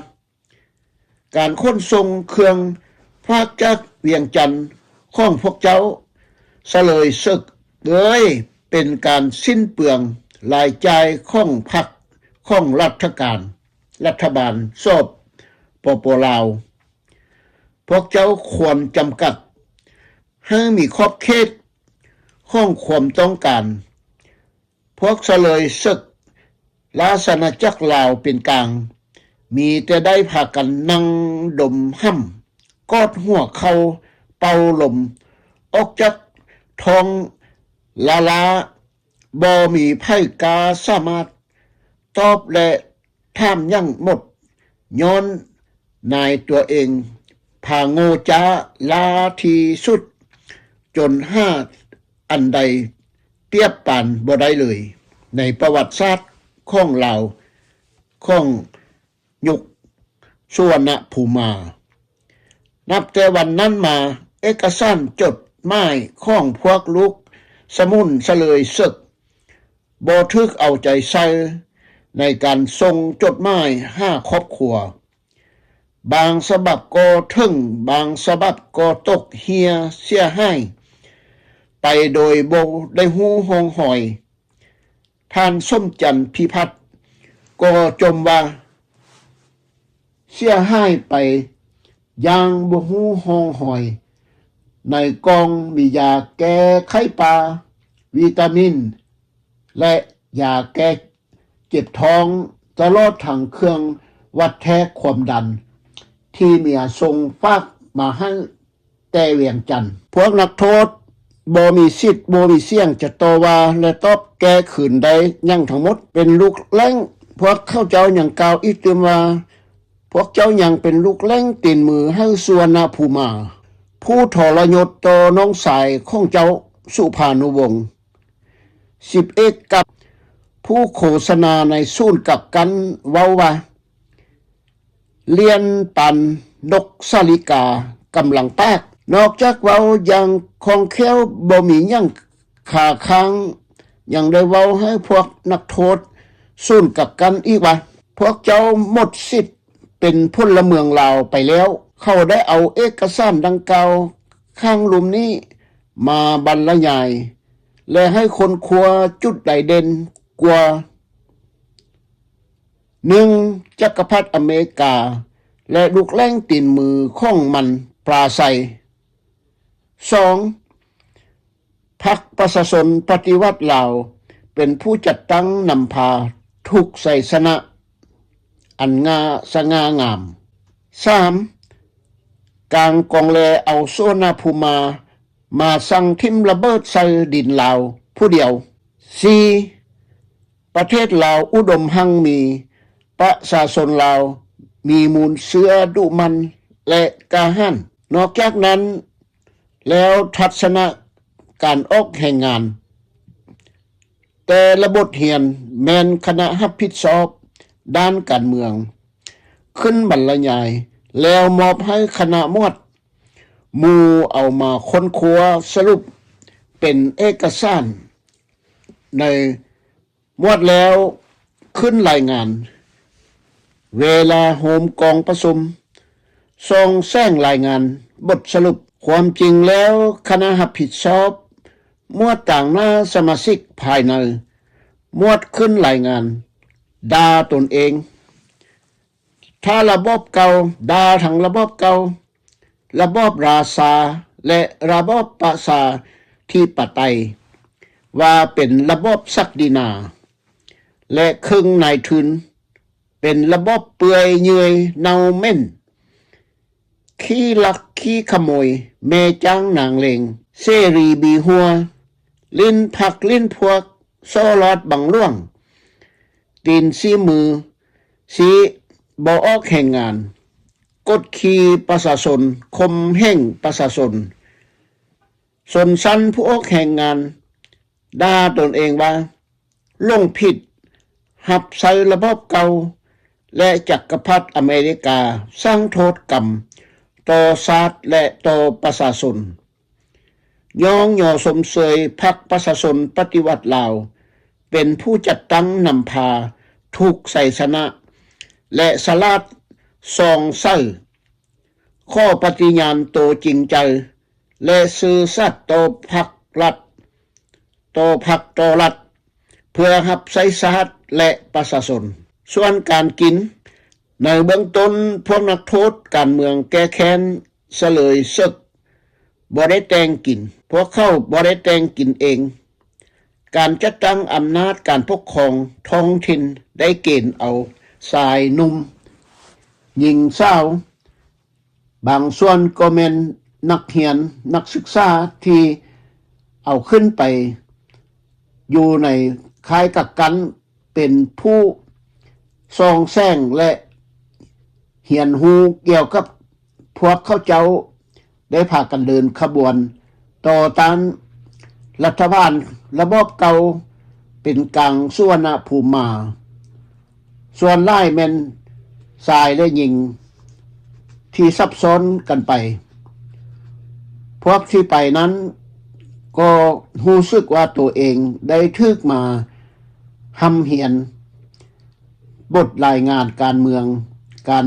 ການຂົນສົ່ງເຄື່ອງຝາກຈາກວຽງຈັນຂອງພວກເຈົ້າສະເລີຍເສິກເອີຍ ເປັນການສິ້ນເປືອງລາຍຈ່າຍຂອງພັກຂອງລັດຖະການ ລັດຖະບານ ສປປ ລາວ. ພວກເຈົ້າຄວນຈຳກັດໃຫ້ມີຂອບເຂດຂອງຄວາມຕ້ອງການ. ພວກສະເລີຍເສິກລາຊະອານາຈັກລາວເປັນກາງ ມີແຕ່ໄດ້ພາກັນນັ່ງດົມຫຳ ກອດຫົວເຂົ່າເປົ່າລົມອອກຈາກທ້ອງລ້າໆ, ບໍ່ມີໃຜກ້າສາມາດຕອບ ແລະ ຖາມຫຍັງໝົດ ຍ້ອນນາຍຕົວເອງພາໂງ່ຈ້າຫຼ້າທີ່ສຸດ ຈົນຫາອັນໃດປຽບປານບໍ່ໄດ້ເລີຍ ໃນປະຫວັດສາດຂອງລາວຂອງຍຸກສຸວັນນະພູມາ. ນັບແຕ່ວັນນັ້ນມາ ເອກະສານຈົດໝາຍຂອງພວກລູກສະໝຸນສະເລີຍເສິກ ບໍ່ຖືກເອົາໃຈໃສ່ໃນການສົ່ງຈົດໝາຍຫາຄອບຄົວ. ບາງສະບັບກໍເຖິງ, ບາງສະບັບກໍຕົກເຫ່ຍເສຍຫາຍໄປໂດຍບໍ່ໄດ້ຮູ້ຮ່ອງຮອຍ. ທ່ານສົມຈັນພິພັດກໍຈົ່ມວ່າ ເສຍຫາຍໄປຢ່າງບໍ່ຮູ້ຮ່ອງຮອຍ. ໃນກ່ອງມີຢາແກ້ໄຂ້ປ່າ, ວິຕາມິນ ແລະ ຢາແກ້ເຈັບທ້ອງ, ຕະຫຼອດທັງເຄື່ອງວັດແທກຄວາມດັນ ທີ່ເມຍສົ່ງຝາກມາໃຫ້ແຕ່ວຽງຈັນ. ພວກນັກໂທດບໍ່ມີສິດ, ບໍ່ມີສຽງຈະຕໍ່ວ່າ ແລະ ຕອບແກ້ຄືນໄດ້ຫຍັງທັງໝົດ. ເປັນລູກແລ້ງ, ພວກເຂົາເຈົ້າຍັງກ່າວອີກຕື່ມວ່າ ພວກເຈົ້າຍັງເປັນລູກແລ້ງຕີນມືໃຫ້ສຸວັນນະພູມາ, ຜູ້ທໍລະຍົດຕໍ່ນ້ອງຊາຍຂອງເຈົ້າສຸພານຸວົງ ສິບເອກກັບ ຜູ້ໂຄສະນາໃນສູນກັກກັນເວົ້າວ່າ ລຽນປານນົກສາລິກາກຳລັງປາກ. ນອກຈາກເວົ້າຢ່າງຄ່ອງແຄ້ວບໍ່ມີຫຍັງຄາຄ້າງ, ຍັງໄດ້ເວົ້າໃຫ້ພວກນັກໂທດສູນກັກກັນອີກວ່າ ພວກເຈົ້າໝົດສິດເປັນພົນລະເມືອງລາວໄປແລ້ວ. ເຂົາໄດ້ເອົາເອກະສານດັ່ງກ່າວຂ້າງລຸ່ມນີ້ມາບັນລະຍາຍ ແລະ ໃຫ້ຄົ້ນຄວ້າຈຸດໃດເດັ່ນກວ່າ. ໜຶ່ງ ຈັກກະພັດອາເມລິກາ ແລະ ລູກແຫຼງຕີນມືຂອງມັນປາໄຊ. ສອງ ພັກປະຊາຊົນປະຕິວັດລາວ ເປັນຜູ້ຈັດຕັ້ງນຳພາທຸກໄຊຊະນະອັນງ່າສະຫງ່າງາມ. ສາມ ກາງກອງແລເອົາສຸວັນນະພູມາ ມາສັ່ງຖິ້ມລະເບີດໃສ່ດິນລາວຜູ້ດຽວ. ສີ່ ປະເທດລາວອຸດົມຮັ່ງມີ, ປະຊາຊົນລາວມີມູນເຊື້ອດຸໝັ່ນ ແລະ ກ້າຫານ. ນອກຈາກນັ້ນແລ້ວ, ທັດສະນະການອອກແຮງງານແຕ່ລະບົດຮຽນ ແມ່ນຄະນະຮັບຜິດຊອບດ້ານການເມືອງຂຶ້ນບັນລະຍາຍ ແລ້ວມອບໃຫ້ຄະນະໝວດໝູ່ເອົາມາຄົ້ນຄວ້າສະຫຼຸບເປັນເອກະສານ. ໃນໝວດແລ້ວຂຶ້ນລາຍງານ ເວລາໂຮມກອງປະຊຸມ ສ່ອງແສງລາຍງານບົດສະຫຼຸບ. ຄວາມຈິງແລ້ວ, ຄະນະຮັບຜິດຊອບໝວດຕາງໜ້າສະມາຊິກພາຍໃນໝວດຂຶ້ນລາຍງານດ່າຕົນເອງ. ຖ້າລະບອບເກົ່າ, ດ່າທັງລະບອບເກົ່າ, ລະບອບລາຊາ ແລະ ລະບອບປະຊາທິປະໄຕ ວ່າເປັນລະບອບສັກດິນາ ແລະ ເຄິ່ງນາຍທຶນ, ເປັນລະບອບເປື່ອຍເຫຍື່ອຍເນົ່າເໝັນ, ຂີ້ລັກຂີ້ຂະໂມຍ, ແມ່ຈ້າງນາງເລງ, ເສລີບີຫົວ, ຫຼິ້ນພັກຫຼິ້ນພວກ, ສໍ້ລາດບັງຫຼວງ, ຕີນຊີ້ມື, ຊີ້ບໍ່ອອກແຮງງານ, ກົດຂີ່ປະຊາຊົນ, ຂົ່ມເຫງປະຊາຊົນ, ຊົນຊັ້ນຜູ້ອອກແຮງງານ, ດ່າຕົນເອງວ່າ ຫຼົງຜິດ, ຮັບໃຊ້ລະບອບເກົ່າ ແລະ ຈັກກະພັດອາເມລິກາສ້າງໂທດກຳຕໍ່ຊາດ ແລະ ຕໍ່ປະຊາຊົນ. ຍ້ອງຍໍຊົມເຊີຍພັກປະຊາຊົນປະຕິວັດລາວ ເປັນຜູ້ຈັດຕັ້ງນຳພາທຸກໄຊຊະນະ ແລະ ສະຫຼາດສ່ອງໃສ ຂໍປະຕິຍານໂຕຈິງໃຈ ແລະ ຊື່ສັດຕໍ່ພັກລັດ, ຕໍ່ພັກຕໍ່ລັດ, ເພື່ອຮັບໃຊ້ຊາດ ແລະ ປະຊາຊົນ. ສ່ວນການກິນ, ໃນເບື້ອງຕົ້ນ, ພວກນັກໂທດການເມືອງແກ້ແຄ້ນສະເຫຼີຍເສິກ ບໍ່ໄດ້ແຕ່ງກິນ, ພວກເຂົາບໍ່ໄດ້ແຕ່ງກິນເອງ. ການຈັດຕັ້ງອຳນາດການປົກຄອງທ້ອງຖິ່ນໄດ້ເກນເອົາຊາຍໜຸ່ມ, ຍິງສາວ, ບາງສ່ວນກໍແມ່ນນັກຮຽນ, ນັກສຶກສາທີ່ເອົາຂຶ້ນໄປຢູ່ໃນຄ້າຍກັກກັນ ເປັນຜູ້ສ່ອງແສງ ແລະ ຮຽນຮູ້ກ່ຽວກັບພວກເຂົາເຈົ້າ ໄດ້ພາກັນເດີນຂະບວນຕໍ່ຕ້ານລັດຖະບານລະບອບເກົ່າ ເປັນກາງສຸວັນນະພູມາ. ສ່ວນຫຼາຍແມ່ນຊາຍ ແລະ ຍິງທີ່ສັບຊ້ອນກັນໄປ. ພວກທີ່ໄປນັ້ນກໍຮູ້ສຶກວ່າໂຕເອງໄດ້ຖືກມາຮ່ຳຮຽນ ບົດລາຍງານການເມືອງ, ການ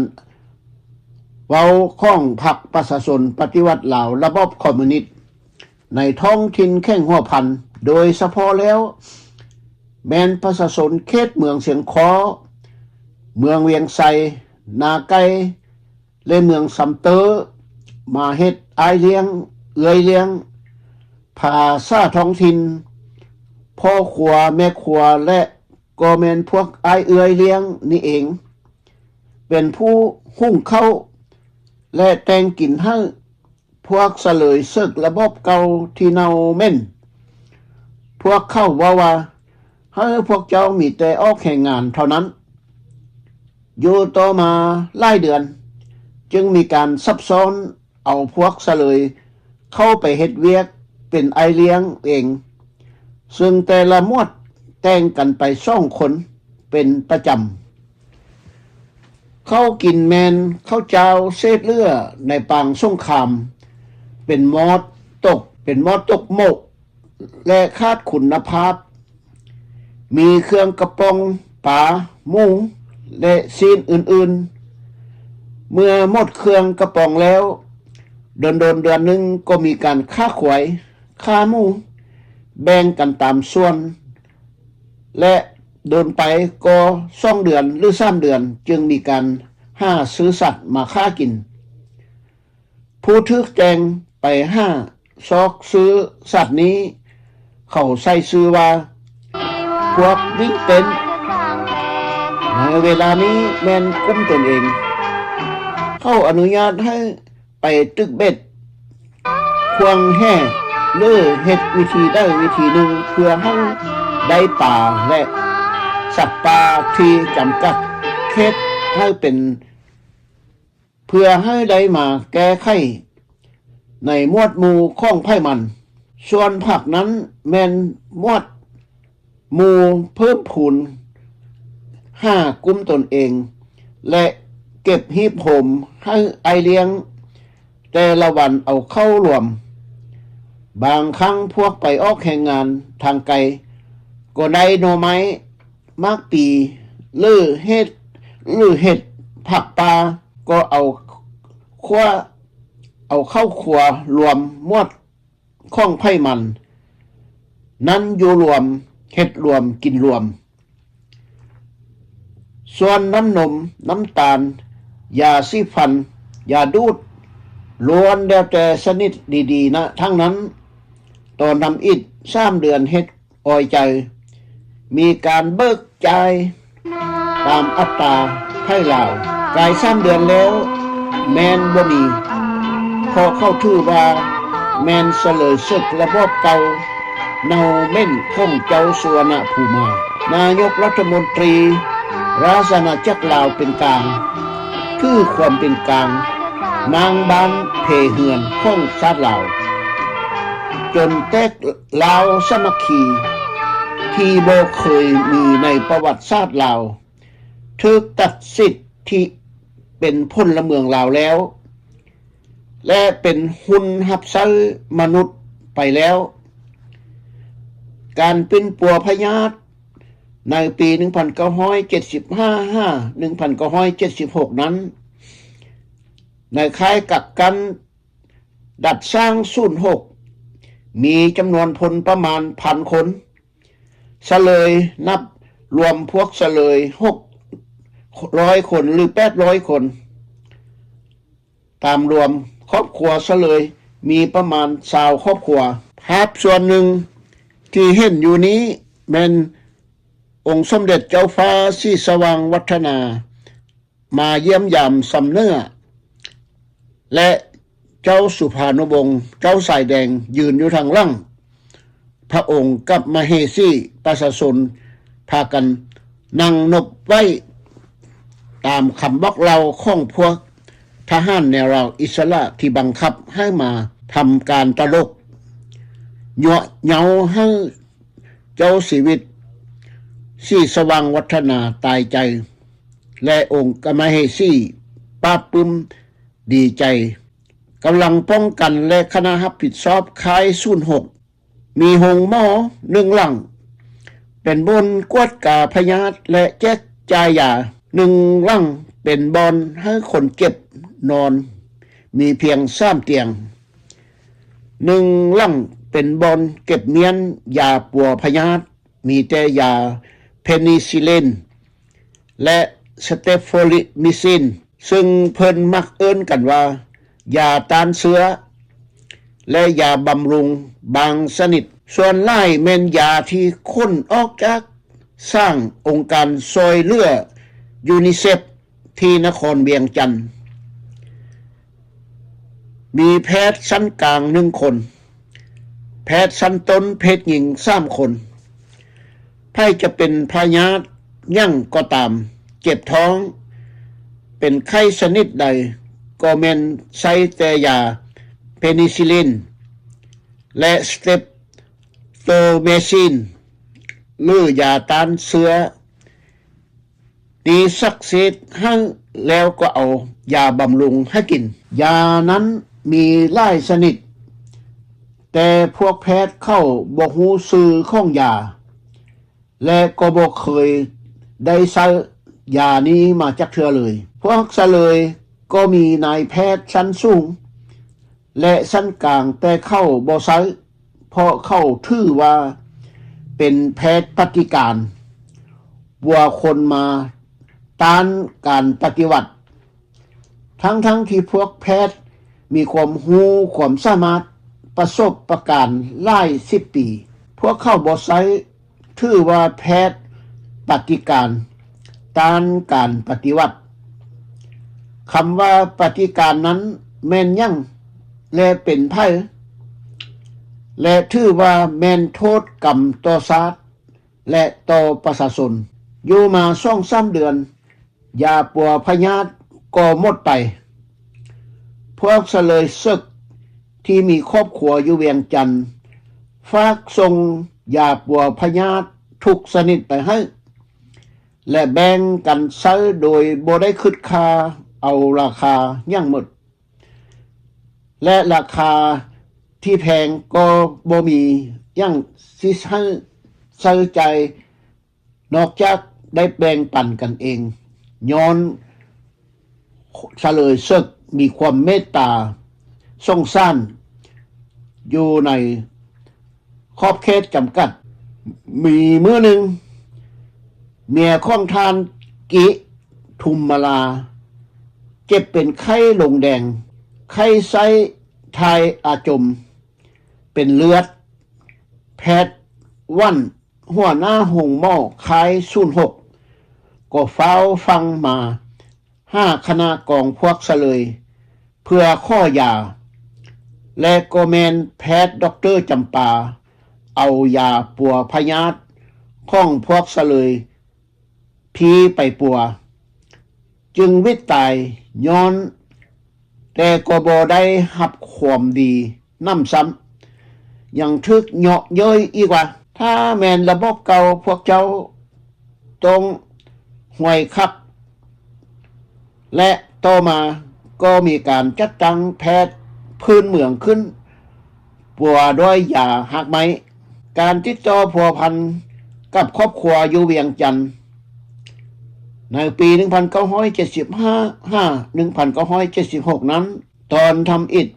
ເວົ້າຂອງພັກປະຊາຊົນປະຕິວັດລາວລະບອບຄອມມູນິດໃນທ້ອງຖິ່ນແຂວງຫົວພັນ, ໂດຍສະເພາະແລ້ວແມ່ນປະຊາຊົນເຂດເມືອງຊຽງຄໍ້, ເມືອງວຽງໄຊ, ນາໄກ່ ແລະ ເມືອງຊຳເຕີ ມາເຮັດອ້າຍລ້ຽງ, ເອື້ອຍລ້ຽງ, ພາສາທ້ອງຖິ່ນ, ພໍ່ຄົວ, ແມ່ຄົວ ແລະ ກໍແມ່ນພວກອ້າຍເອື້ອຍລ້ຽງນີ້ເອງ ເປັນຜູ້ຫຸງເຂົ້າ ແລະ ແຕ່ງກິນໃຫ້ພວກສະເຫຼີຍເສິກລະບອບເກົ່າທີ່ເນົ່າເໝັນ. ພວກເຂົາເວົ້າວ່າ ໃຫ້ພວກເຈົ້າມີແຕ່ອອກແຮງງານເທົ່ານັ້ນ. ຢູ່ຕໍ່ມາຫຼາຍເດືອນ ຈຶ່ງມີການສັບຊ້ອນ ເອົາພວກສະເຫຼີຍເຂົ້າໄປເຮັດວຽກເປັນອ້າຍລ້ຽງເອງ, ເຊິ່ງແຕ່ລະໝວດ ແຕ່ງກັນໄປສອງຄົນເປັນປະຈຳ. ເຂົ້າກິນແມ່ນເຂົ້າຈ້າວເສດເຫຼືອໃນປາງສົງຄາມ, ເປັນມອດຕົກ, ເປັນມອດຕົກໂມະ ແລະ ຂາດຄຸນນະພາບ, ມີເຄື່ອງກະປ໋ອງປາ, ໝູ ແລະ ຊີ້ນອື່ນໆ. ເມື່ອໝົດເຄື່ອງກະປ໋ອງແລ້ວ, ດົນໆເດືອນໜຶ່ງກໍມີການຂ້າຄວາຍ, ຂ້າໝູ, ແບ່ງກັນຕາມສ່ວນ ແລະ ດົນໄປກໍສອງເດືອນ ຫຼື ສາມເດືອນ ຈຶ່ງມີການຫາຊື້ສັດມາຂ້າກິນ. ຜູ້ຖືກແຕ່ງໄປຫາຊອກຊື້ສັດນີ້ ເຂົາໃສ່ຊື່ວ່າ ພວກວິ້ງເຕັ້ນ. ໃນເວລານີ້ແມ່ນກຸ່ມຕົນເອງ. ເຂົາອະນຸຍາດໃຫ້ ໄປຕຶກເບັດ, ຂວ້າງແຫ ຫຼື ເຮັດວິທີໃດວິທີໜຶ່ງເພື່ອໃຫ້ໄດ້ປາ ແລະ ສັດປ່າທີ່ຈຳກັດເຂດໃຫ້ເປັນ ເພື່ອໃຫ້ໄດ້ມາແກ້ໄຂໃນໝວດໝູ່ຂອງໃຜມັນ. ສ່ວນພັກນັ້ນແມ່ນໝວດ ໝູ່ເພີ່ມພູນຫາກຸ່ມຕົນເອງ ແລະ ເກັບຮີບໂຮມໃຫ້ອ້າຍລ້ຽງແຕ່ລະວັນເອົາເຂົ້າລວມ. ບາງຄັ້ງພວກໄປອອກແຮງງານທາງໄກ ກໍໄດ້ໜໍ່ໄມ້, ໝາກປີ ຫຼື ເຫັດ ຫຼື ເຫັດຜັກປ່າ ກໍເອົາຄົວ ເອົາເຂົ້າຄົວລວມໝວດ ຂອງໃຜມັນ ນັ້ນຢູ່ລວມ, ເຮັດລວມ, ກິນລວມ. ສ່ວນນ້ຳນົມ, ນ້ຳຕານ, ຢາສີຟັນ, ຢາດູດ, ລ້ວນແລ້ວແຕ່ຊະນິດດີໆນະທັງນັ້ນ. ຕອນທຳອິດສາມເດືອນເຮັດອອຍໃຈ, ມີການເບີກຈ່າຍ ຕາມອັດຕາໃຜລາວ. ກາຍສາມເດືອນແລ້ວແມ່ນບໍ່ມີ, ເພາະເຂົາຖືວ່າແມ່ນສະເຫຼີເສິກລະບອບເກົ່າເນົ່າເໝັ້ນຂອງເຈົ້າສຸວັນນະພູມາ. ນາຍົກລັດຖະມົນຕີ ລາຊະອານາຈັກລາວເປັນກາງ, ຖືຄວາມເປັນກາງມ້າງບ້ານເພເຮືອນຂອງຊາດລາວ ຈົນແຕກ ລາວສາມັກຄີ ທີ່ບໍ່ເຄີຍມີໃນປະຫວັດສາດລາວ, ຖືກຕັດສິດທິເປັນພົນລະເມືອງລາວແລ້ວ ແລະ ເປັນຫຸ່ນຮັບໃຊ້ມະນຸດໄປແລ້ວ. ການປິ່ນປົວພະຍາດໃນປີໜຶ່ງພັນເກົ້າຮ້ອຍເຈັດສິບຫ້າ ຫາ ໜຶ່ງພັນເກົ້າຮ້ອຍເຈັດສິບຫົກນັ້ນ ໃນຄ້າຍກັກກັ້ນ ດັດສ້າງສູນຫົກ ມີຈຳນວນພົນປະມານພັນຄົນ, ສະເຫຼີຍນັບລວມພວກສະເຫຼີຍຫົກຮ້ອຍຄົນ ຫຼື ແປດຮ້ອຍຄົນ. ຕາມລວມຄອບຄົວສະເຫຼີຍມີປະມານຊາວຄອບຄົວ. ພາບສ່ວນໜຶ່ງທີ່ເຫັນຢູ່ນີ້ແມ່ນອົງສົມເດັດເຈົ້າຟ້າສີສະຫວ່າງວັດທະນາ ມາຢ້ຽມຢາມຊຳເໜືອ ແລະ ເຈົ້າສຸພານຸວົງ ເຈົ້າສາຍແດງ ຢືນຢູ່ທາງຫຼັງພະອົງກັບມະເຫສີ. ປະຊາຊົນພາກັນນັ່ງນົບໄຫວ້ ຕາມຄຳບອກເລົ່າຂອງພວກທະຫານແນວລາວອິດສະຫຼະທີ່ບັງຄັບໃຫ້ມາທຳການຕະຫຼົກ ຍົວະເຍົາໃຫ້ເຈົ້າຊີວິດ ສີສະຫວ່າງວັດທະນາຕາຍໃຈ. ແລະ ອົງກະມະເຫສີປາບປຶ້ມດີໃຈ. ກຳລັງປ້ອງກັນ ແລະ ຄະນະຮັບຜິດຊອບຄ້າຍສູນຫົກ ມີໂຮງໝໍໜຶ່ງຫຼັງ ເປັນບ່ອນກວດກາພະຍາດ ແລະ ແຈກຈ່າຍຢາ. ໜຶ່ງຫຼັງເປັນບ່ອນໃຫ້ຄົນເຈັບນອນ ມີພຽງສາມຕຽງ. ໜຶ່ງຫຼັງເປັນບ່ອນເກັບມ້ຽນຢາປົວພະຍາດ ມີແຕ່ຢາເພນິຊິລິນ ແລະ ສະເຕັບໂຟລິມິຊິນ ຊຶ່ງເພິ່ນມັກເອີ້ນກັນວ່າ ຢາຕ້ານເຊື້ອ ແລະ ຢາບຳລຸງບາງຊະນິດ. ສ່ວນຫຼາຍແມ່ນຢາທີ່ຂົນອອກຈາກສ້າງອົງການຊ່ວຍເຫຼືອຢູນິເຊັບ ທີ່ນະຄອນວຽງຈັນ. ມີແພດຊັ້ນກາງໜຶ່ງຄົນ, ແພດຊັ້ນຕົ້ນເພດຍິງສາມຄົນ. ໃຜຈະເປັນພະຍາດຫຍັງກໍຕາມ, ເຈັບທ້ອງ, ເປັນໄຂ້ຊະນິດໃດ, ກໍແມ່ນໃຊ້ແຕ່ຢາເພນິຊິລິນ ແລະ ສະເຕັບໂຕເມຊິນ. ຫຼືຢາຕ້ານເຊື້ອ ຕີສັກເສດໃຫ້ ແລ້ວກໍເອົາຢາບຳລຸງໃຫ້ກິນ. ຢານັ້ນມີຫຼາຍຊະນິດ, ແຕ່ພວກແພດເຂົາບໍ່ຮູ້ຊື່ຂອງຢາ ແລະ ກໍບໍ່ເຄີຍໄດ້ໃຊ້ຢານີ້ມາຈັກເທື່ອເລີຍ. ພວກສະເລີຍກໍມີນາຍແພດຊັ້ນສູງ ແລະ ຊັ້ນກາງ, ແຕ່ເຂົາບໍ່ໃຊ້ ເພາະເຂົາຖືວ່າເປັນແພດປະຕິການ, ບົວຄົນມາຕ້ານການປະຕິວັດ, ທັງໆທີ່ພວກແພດມີຄວາມຮູ້ຄວາມສາມາດປະສົບປະການຫຼາຍສິບປີ. ພວກເຂົາບໍ່ໃຊ້ ຖືວ່າແພດປະຕິການ ຕ້ານການປະຕິວັດ. ຄຳວ່າປະຕິການນັ້ນແມ່ນຫຍັງ ແລະ ເປັນໃຜ ແລະ ຖືວ່າແມ່ນໂທດກຳຕໍ່ຊາດ ແລະ ຕໍ່ປະຊາຊົນ. ຢູ່ມາສອງສາມເດືອນ, ຢາປົວພະຍາດກໍໝົດໄປ. ພວກສະເລີຍເສິກທີ່ມີຄອບຄົວຢູ່ວຽງຈັນ ຝາກສົ່ງຢາປົວພະຍາດທຸກຊະນິດໄປໃຫ້ ແລະ ແບ່ງກັນໃຊ້ໂດຍບໍ່ໄດ້ຄິດຄ່າເອົາລາຄາຫຍັງໝົດ ແລະ ລາຄາທີ່ແພງກໍບໍ່ມີຫຍັງຊິໃຫ້ໃຊ້ຈ່າຍ ນອກຈາກໄດ້ແບ່ງປັນກັນເອງ, ຍ້ອນສະເລີຍເສິກມີຄວາມເມດຕາສົງສານຢູ່ໃນຂອບເຂດຈຳກັດ. ມີມື້ໜຶ່ງ, ເມຍຂອງທ່ານ ກິທຸມມາລາ ເຈັບເປັນໄຂ້ລົງແດງ, ໄຂ້ໄສ້ຖ່າຍອາຈົມເປັນເລືອດ. ແພດວັນ ຫົວໜ້າໂຮງໝໍຄ້າຍສູນຫົກ ກໍຟ້າວຟັ່ງມາຫາຄະນະກອງພວກສະເລີຍເພື່ອຂໍຢາ ແລະ ກໍແມ່ນແພດດັອກເຕີຈຳປາເອົາຢາປົວພະຍາດຂອງພວກສະເລີຍພີໄປປົວ ຈຶ່ງຫວິດຕາຍຍ້ອນ ແຕ່ກໍບໍ່ໄດ້ຮັບຄວາມດີນຳຊ້ຳ, ຍັງຖືກເຍາະເຍີ້ຍອີກວ່າ ຖ້າແມ່ນລະບອບເກົ່າພວກເຈົ້າຕ້ອງຫວຍຄັກ. ແລະ ຕໍ່ມາກໍມີການຈັດຕັ້ງແພດພື້ນເມືອງຂຶ້ນ ປົວດ້ວຍຢາຮາກໄມ້. ການຕິດຕໍ່ພົວພັນກັບຄອບຄົວຢູ່ວຽງຈັນ ໃນປີໜຶ່ງພັນເກົ້າຮ້ອຍເຈັດສິບຫ້າ ຫາ ໜຶ່ງພັນເກົ້າຮ້ອຍເຈັດສິບຫົກນັ້ນ, ຕອນທຳອິດ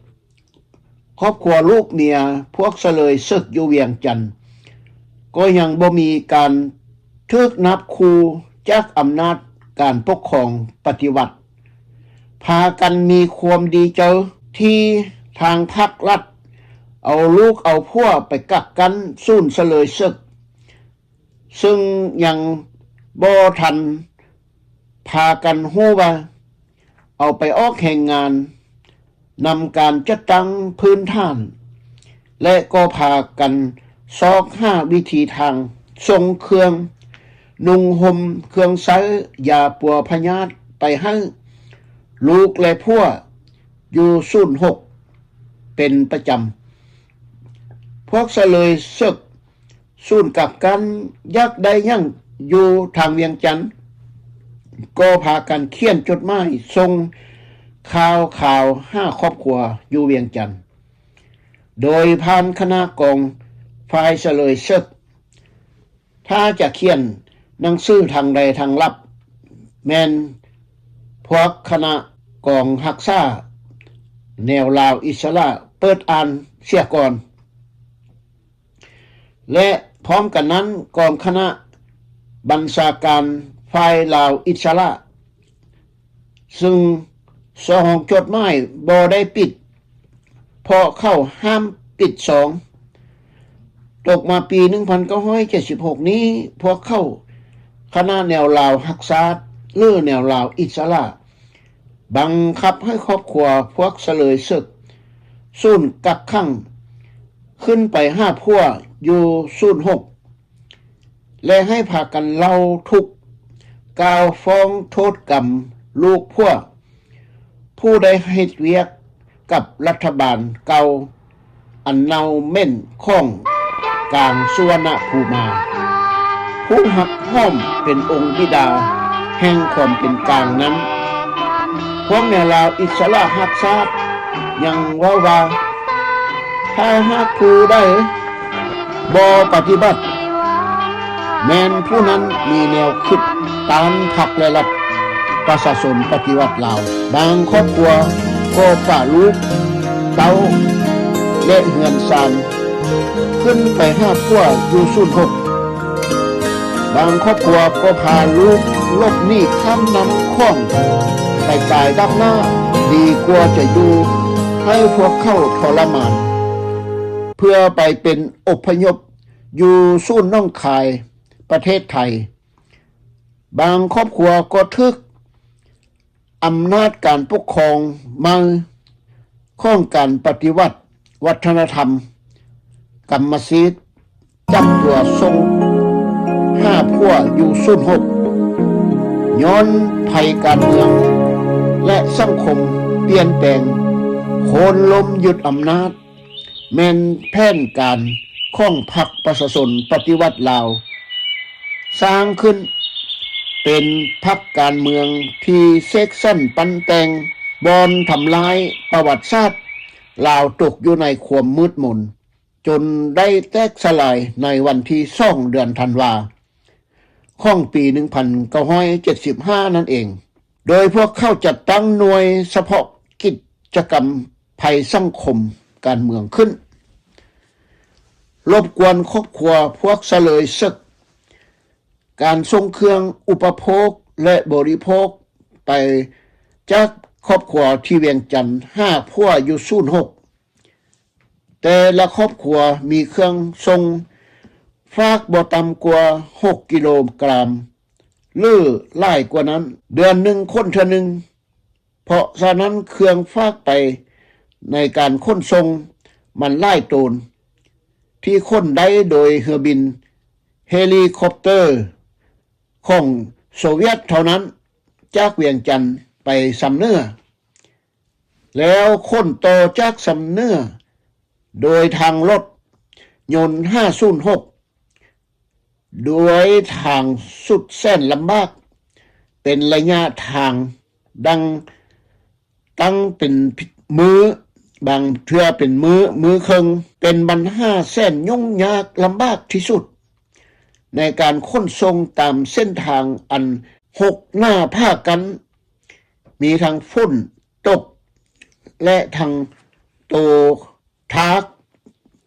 ຄອບຄົວລູກເມຍພວກສະເລີຍເສິກຢູ່ວຽງຈັນ ກໍຍັງບໍ່ມີການຖືກນັບຂູ່ຈາກອຳນາດການປົກຄອງປະຕິວັດ. ພາກັນມີຄວາມດີໃຈທີ່ທາງພັກລັດເອົາລູກເອົາຜົວໄປກັກກັນສູນສະເລີຍເສິກ, ເຊິ່ງຍັງບໍ່ທັນພາກັນຮູ້ວ່າເອົາໄປອອກແຮງງານ, ນຳການຈັດຕັ້ງພື້ນຖານ ແລະ ກໍພາກັນຊອກຫາວິທີທາງສົ່ງເຄື່ອງນຸ່ງຫົ່ມ, ເຄື່ອງໃຊ້, ຢາປົວພະຍາດໄປໃຫ້ລູກ ແລະ ຜົວຢູ່ສູນຫົກເປັນປະຈຳ. ພວກສະເລີຍເສິກ ສູນກັກກັນຢາກໄດ້ຫຍັງຢູ່ທາງວຽງຈັນ ກໍພາກັນຂຽນຈົດໝາຍສົ່ງຂ່າວຄາວຫາຄອບຄົວຢູ່ວຽງຈັນ ໂດຍຜ່ານຄະນະກອງຝ່າຍສະເລີຍເສິກ. ຖ້າຈະຂຽນໜັງສືທາງໃດທາງລັບ ແມ່ນພວກຄະນະກອງຮັກສາແນວລາວອິດສະຫຼະເປີດອ່ານເສຍກ່ອນ. ແລະ ພ້ອມກັນນັ້ນ ກອງຄະນະບັນຊາການຝ່າຍລາວອິດສະຫຼະ ຊຶ່ງຊອງຈົດໝາຍບໍ່ໄດ້ປິດ ເພາະເຂົາຫ້າມປິດຊອງ. ຕົກມາປີໜຶ່ງພັນເກົ້າຮ້ອຍເຈັດສິບຫົກນີ້ ພວກເຂົາ ຄະນະແນວລາວຮັກຊາດ ຫຼື ແນວລາວອິດສະຫຼະ ບັງຄັບໃຫ້ຄອບຄົວພວກສະເລີຍເສິກ ສູນກັກຂັງ ຂຶ້ນໄປຫາຜົວຢູ່ສູນຫົກ ແລະ ໃຫ້ພາກັນເລົ່າທຸກກ່າວຟ້ອງໂທດກຳລູກຜົວ ຜູ້ໄດ້ເຮັດວຽກກັບລັດຖະບານເກົ່າອັນເນົ່າເໝັນຂອງກາງສຸວັນນະພູມາ. ຜູ້ຮັບຮອງເປັນອົງບິດາແຫ່ງຄວາມເປັນກາງນັ້ນ, ພວກແນວລາວອິດສະຫຼະຮັກຊາດຍັງເວົ້າວ່າ ຖ້າຫາກຜູ້ໃດບໍ່ປະຕິບັດ ແມ່ນຜູ້ນັ້ນມີແນວຄິດຕ້ານພັກແລະລັດ ປະຊາຊົນປະຕິວັດລາວ. ບາງຄອບຄົວກໍປະລູກເຕົ້າ ແລະ ເຮືອນຊານ ຂຶ້ນໄປຫາຜົວຢູ່ສູນຫົກ. ບາງຄອບຄົວກໍພາລູກຫຼົບໜີຂ້າມນ້ຳຂອງໄປຕາຍດັບໜ້າ ດີກວ່າຈະຢູ່ໃຫ້ພວກເຂົາທໍລະມານ ເພື່ອໄປເປັນອົບພະຍົບຢູ່ສູນໜອງຄາຍ ປະເທດໄທ. ບາງຄອບຄົວກໍຖືກ ອຳນາດການປົກຄອງໃໝ່ຂອງການປະຕິວັດວັດທະນະທຳກຳມະສິດ ຈັບຕົວສົ່ງຫາຜົວຢູ່ສູນຫົກ ຍ້ອນໄພການເມືອງ ແລະ ສັງຄົມປ່ຽນແປງ ໂຄ່ນລົ້ມຍຶດອຳນາດ ແມ່ນແຜນການຂອງພັກປະຊາຊົນປະຕິວັດລາວ ສ້າງຂຶ້ນເປັນພັກການເມືອງທີ່ເສກສັນປັ້ນແຕ່ງ ບ່ອນທຳລາຍປະຫວັດສາດລາວຕົກຢູ່ໃນຄວາມມືດມົນ ຈົນໄດ້ແຕກສະຫຼາຍໃນວັນທີສອງ ເດືອນທັນວາ ຂອງປີໜຶ່ງພັນເກົ້າຮ້ອຍເຈັດສິບຫ້ານັ້ນເອງ, ໂດຍພວກເຂົາຈັດຕັ້ງໜ່ວຍສະເພາະກິດຈະກຳໄພສັງຄົມການເມືອງຂຶ້ນ, ລົບກວນຄອບຄົວພວກສະເລີຍເສິກ, ການສົ່ງເຄື່ອງອຸປະໂພກ ແລະ ບໍລິໂພກໄປຈາກຄອບຄົວທີ່ວຽງຈັນຫາຜົວຢູ່ສູນຫົກ. ແຕ່ລະຄອບຄົວມີເຄື່ອງສົ່ງຝາກບໍ່ຕ່ຳກວ່າຫົກກິໂລກຣາມ ຫຼື ຫຼາຍກວ່ານັ້ນ, ເດືອນໜຶ່ງຂົນເທື່ອໜຶ່ງ. ເພາະສະນັ້ນເຄື່ອງຝາກໄປໃນການຂົນສົ່ງມັນຫຼາຍໂຕນ ທີ່ຂົນໄດ້ໂດຍເຮືອບິນເຮລີຄອບເຕີຂອງໂຊວຽດເທົ່ານັ້ນ ຈາກວຽງຈັນໄປຊຳເໜືອ. ແລ້ວຂົນຕໍ່ຈາກຊຳເໜືອໂດຍທາງລົດຍົນຫາສູນຫົກ ດ້ວຍທາງສຸດແສນລຳບາກ, ເປັນໄລຍະທາງດັ່ງຕັ້ງເປັນມື້, ບາງເທື່ອເປັນມື້, ມື້ເຄິ່ງ, ເປັນບັນຫາແສນຫຍຸ້ງຍາກລຳບາກທີ່ສຸດ ໃນການຂົນສົ່ງຕາມເສັ້ນທາງອັນຫົກໜ້າຜາກັ້ນ, ມີທັງຝົນຕົກ ແລະ ທັງໂຕທາກ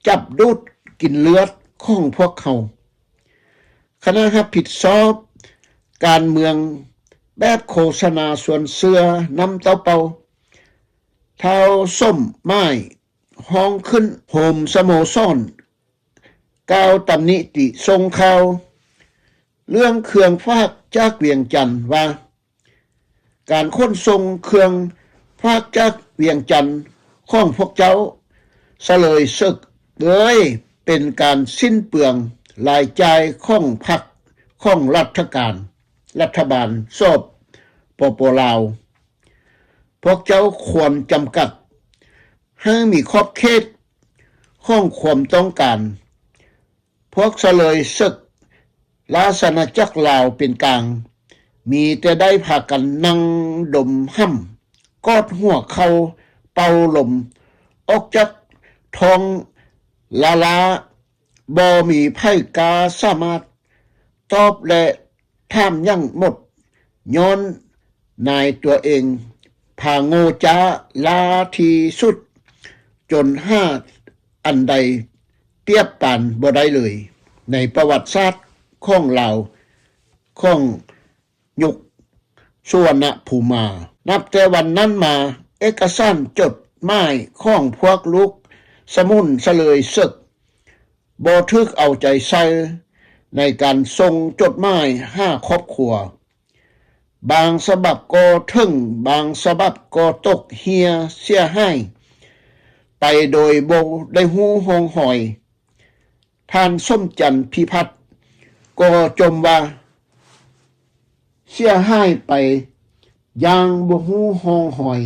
ຈັບດູດກິນເລືອດຂອງພວກເຮົາ. ຄະນະຮັບຜິດຊອບການເມືອງແບບໂຄສະນາຊວນເຊື່ອນ້ຳເຕົ້າເປົ່າ ທ້າວສົມໝາຍ ຮ້ອງຂຶ້ນໂຮມສະໂມສອນ ກ່າວຕຳໜິຕິສົ່ງຂ່າວເລື່ອງເຄື່ອງຝາກຈາກວຽງຈັນວ່າ ການຂົນສົ່ງເຄື່ອງຝາກຈາກວຽງຈັນຂອງພວກເຈົ້າສະເລີຍເສິກເອີຍ ເປັນການສິ້ນເປືອງລາຍຈ່າຍຂອງພັກຂອງລັດຖະການ ລັດຖະບານ ສປປ ລາວ. ພວກເຈົ້າຄວນຈຳກັດໃຫ້ມີຂອບເຂດຂອງຄວາມຕ້ອງການ. ພວກສະເລີຍເສິກລາຊະອານາຈັກລາວເປັນກາງ ມີແຕ່ໄດ້ພາກັນນັ່ງດົມຫຳ ກອດຫົວເຂົ່າເປົ່າລົມອອກຈາກທ້ອງລ້າໆ. ບໍ່ມີໃຜກ້າສາມາດຕອບ ແລະ ຖາມຫຍັງໝົດ ຍ້ອນນາຍຕົວເອງພາໂງ່ຈ້າລ້າທີ່ສຸດ ຈົນຫາອັນໃດປຽບປານບໍ່ໄດ້ເລີຍ ໃນປະຫວັດສາດຂອງລາວຂອງຍຸກສຸວັນນະພູມາ. ນັບແຕ່ວັນນັ້ນມາ ເອກະສານຈົດໝາຍຂອງພວກລູກສະໝຸນສະເລີຍເສິກ ບໍ່ຖືກເອົາໃຈໃສ່ໃນການສົ່ງຈົດໝາຍຫາຄອບຄົວ. ບາງສະບັບກໍເຖິງ, ບາງສະບັບກໍຕົກເຫ່ຍເສຍຫາຍໄປໂດຍບໍ່ໄດ້ຮູ້ຮ່ອງຮອຍ. ທ່ານ ສົມຈັນ ພິພັດ ກໍຈົ່ມວ່າ ເສຍຫາຍໄປຢ່າງບໍ່ຮູ້ຮ່ອງຮອຍ.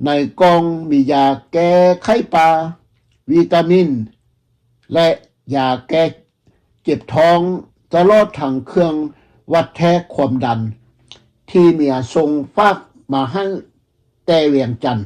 ໃນກ່ອງມີຢາແກ້ໄຂ້ປ່າ, ວິຕາມິນ ແລະ ຢາແກ້ເຈັບທ້ອງ ຕະຫຼອດທັງເຄື່ອງວັດແທກຄວາມດັນ ທີ່ເມຍສົ່ງຝາກມາໃຫ້ແຕ່ວຽງຈັນ.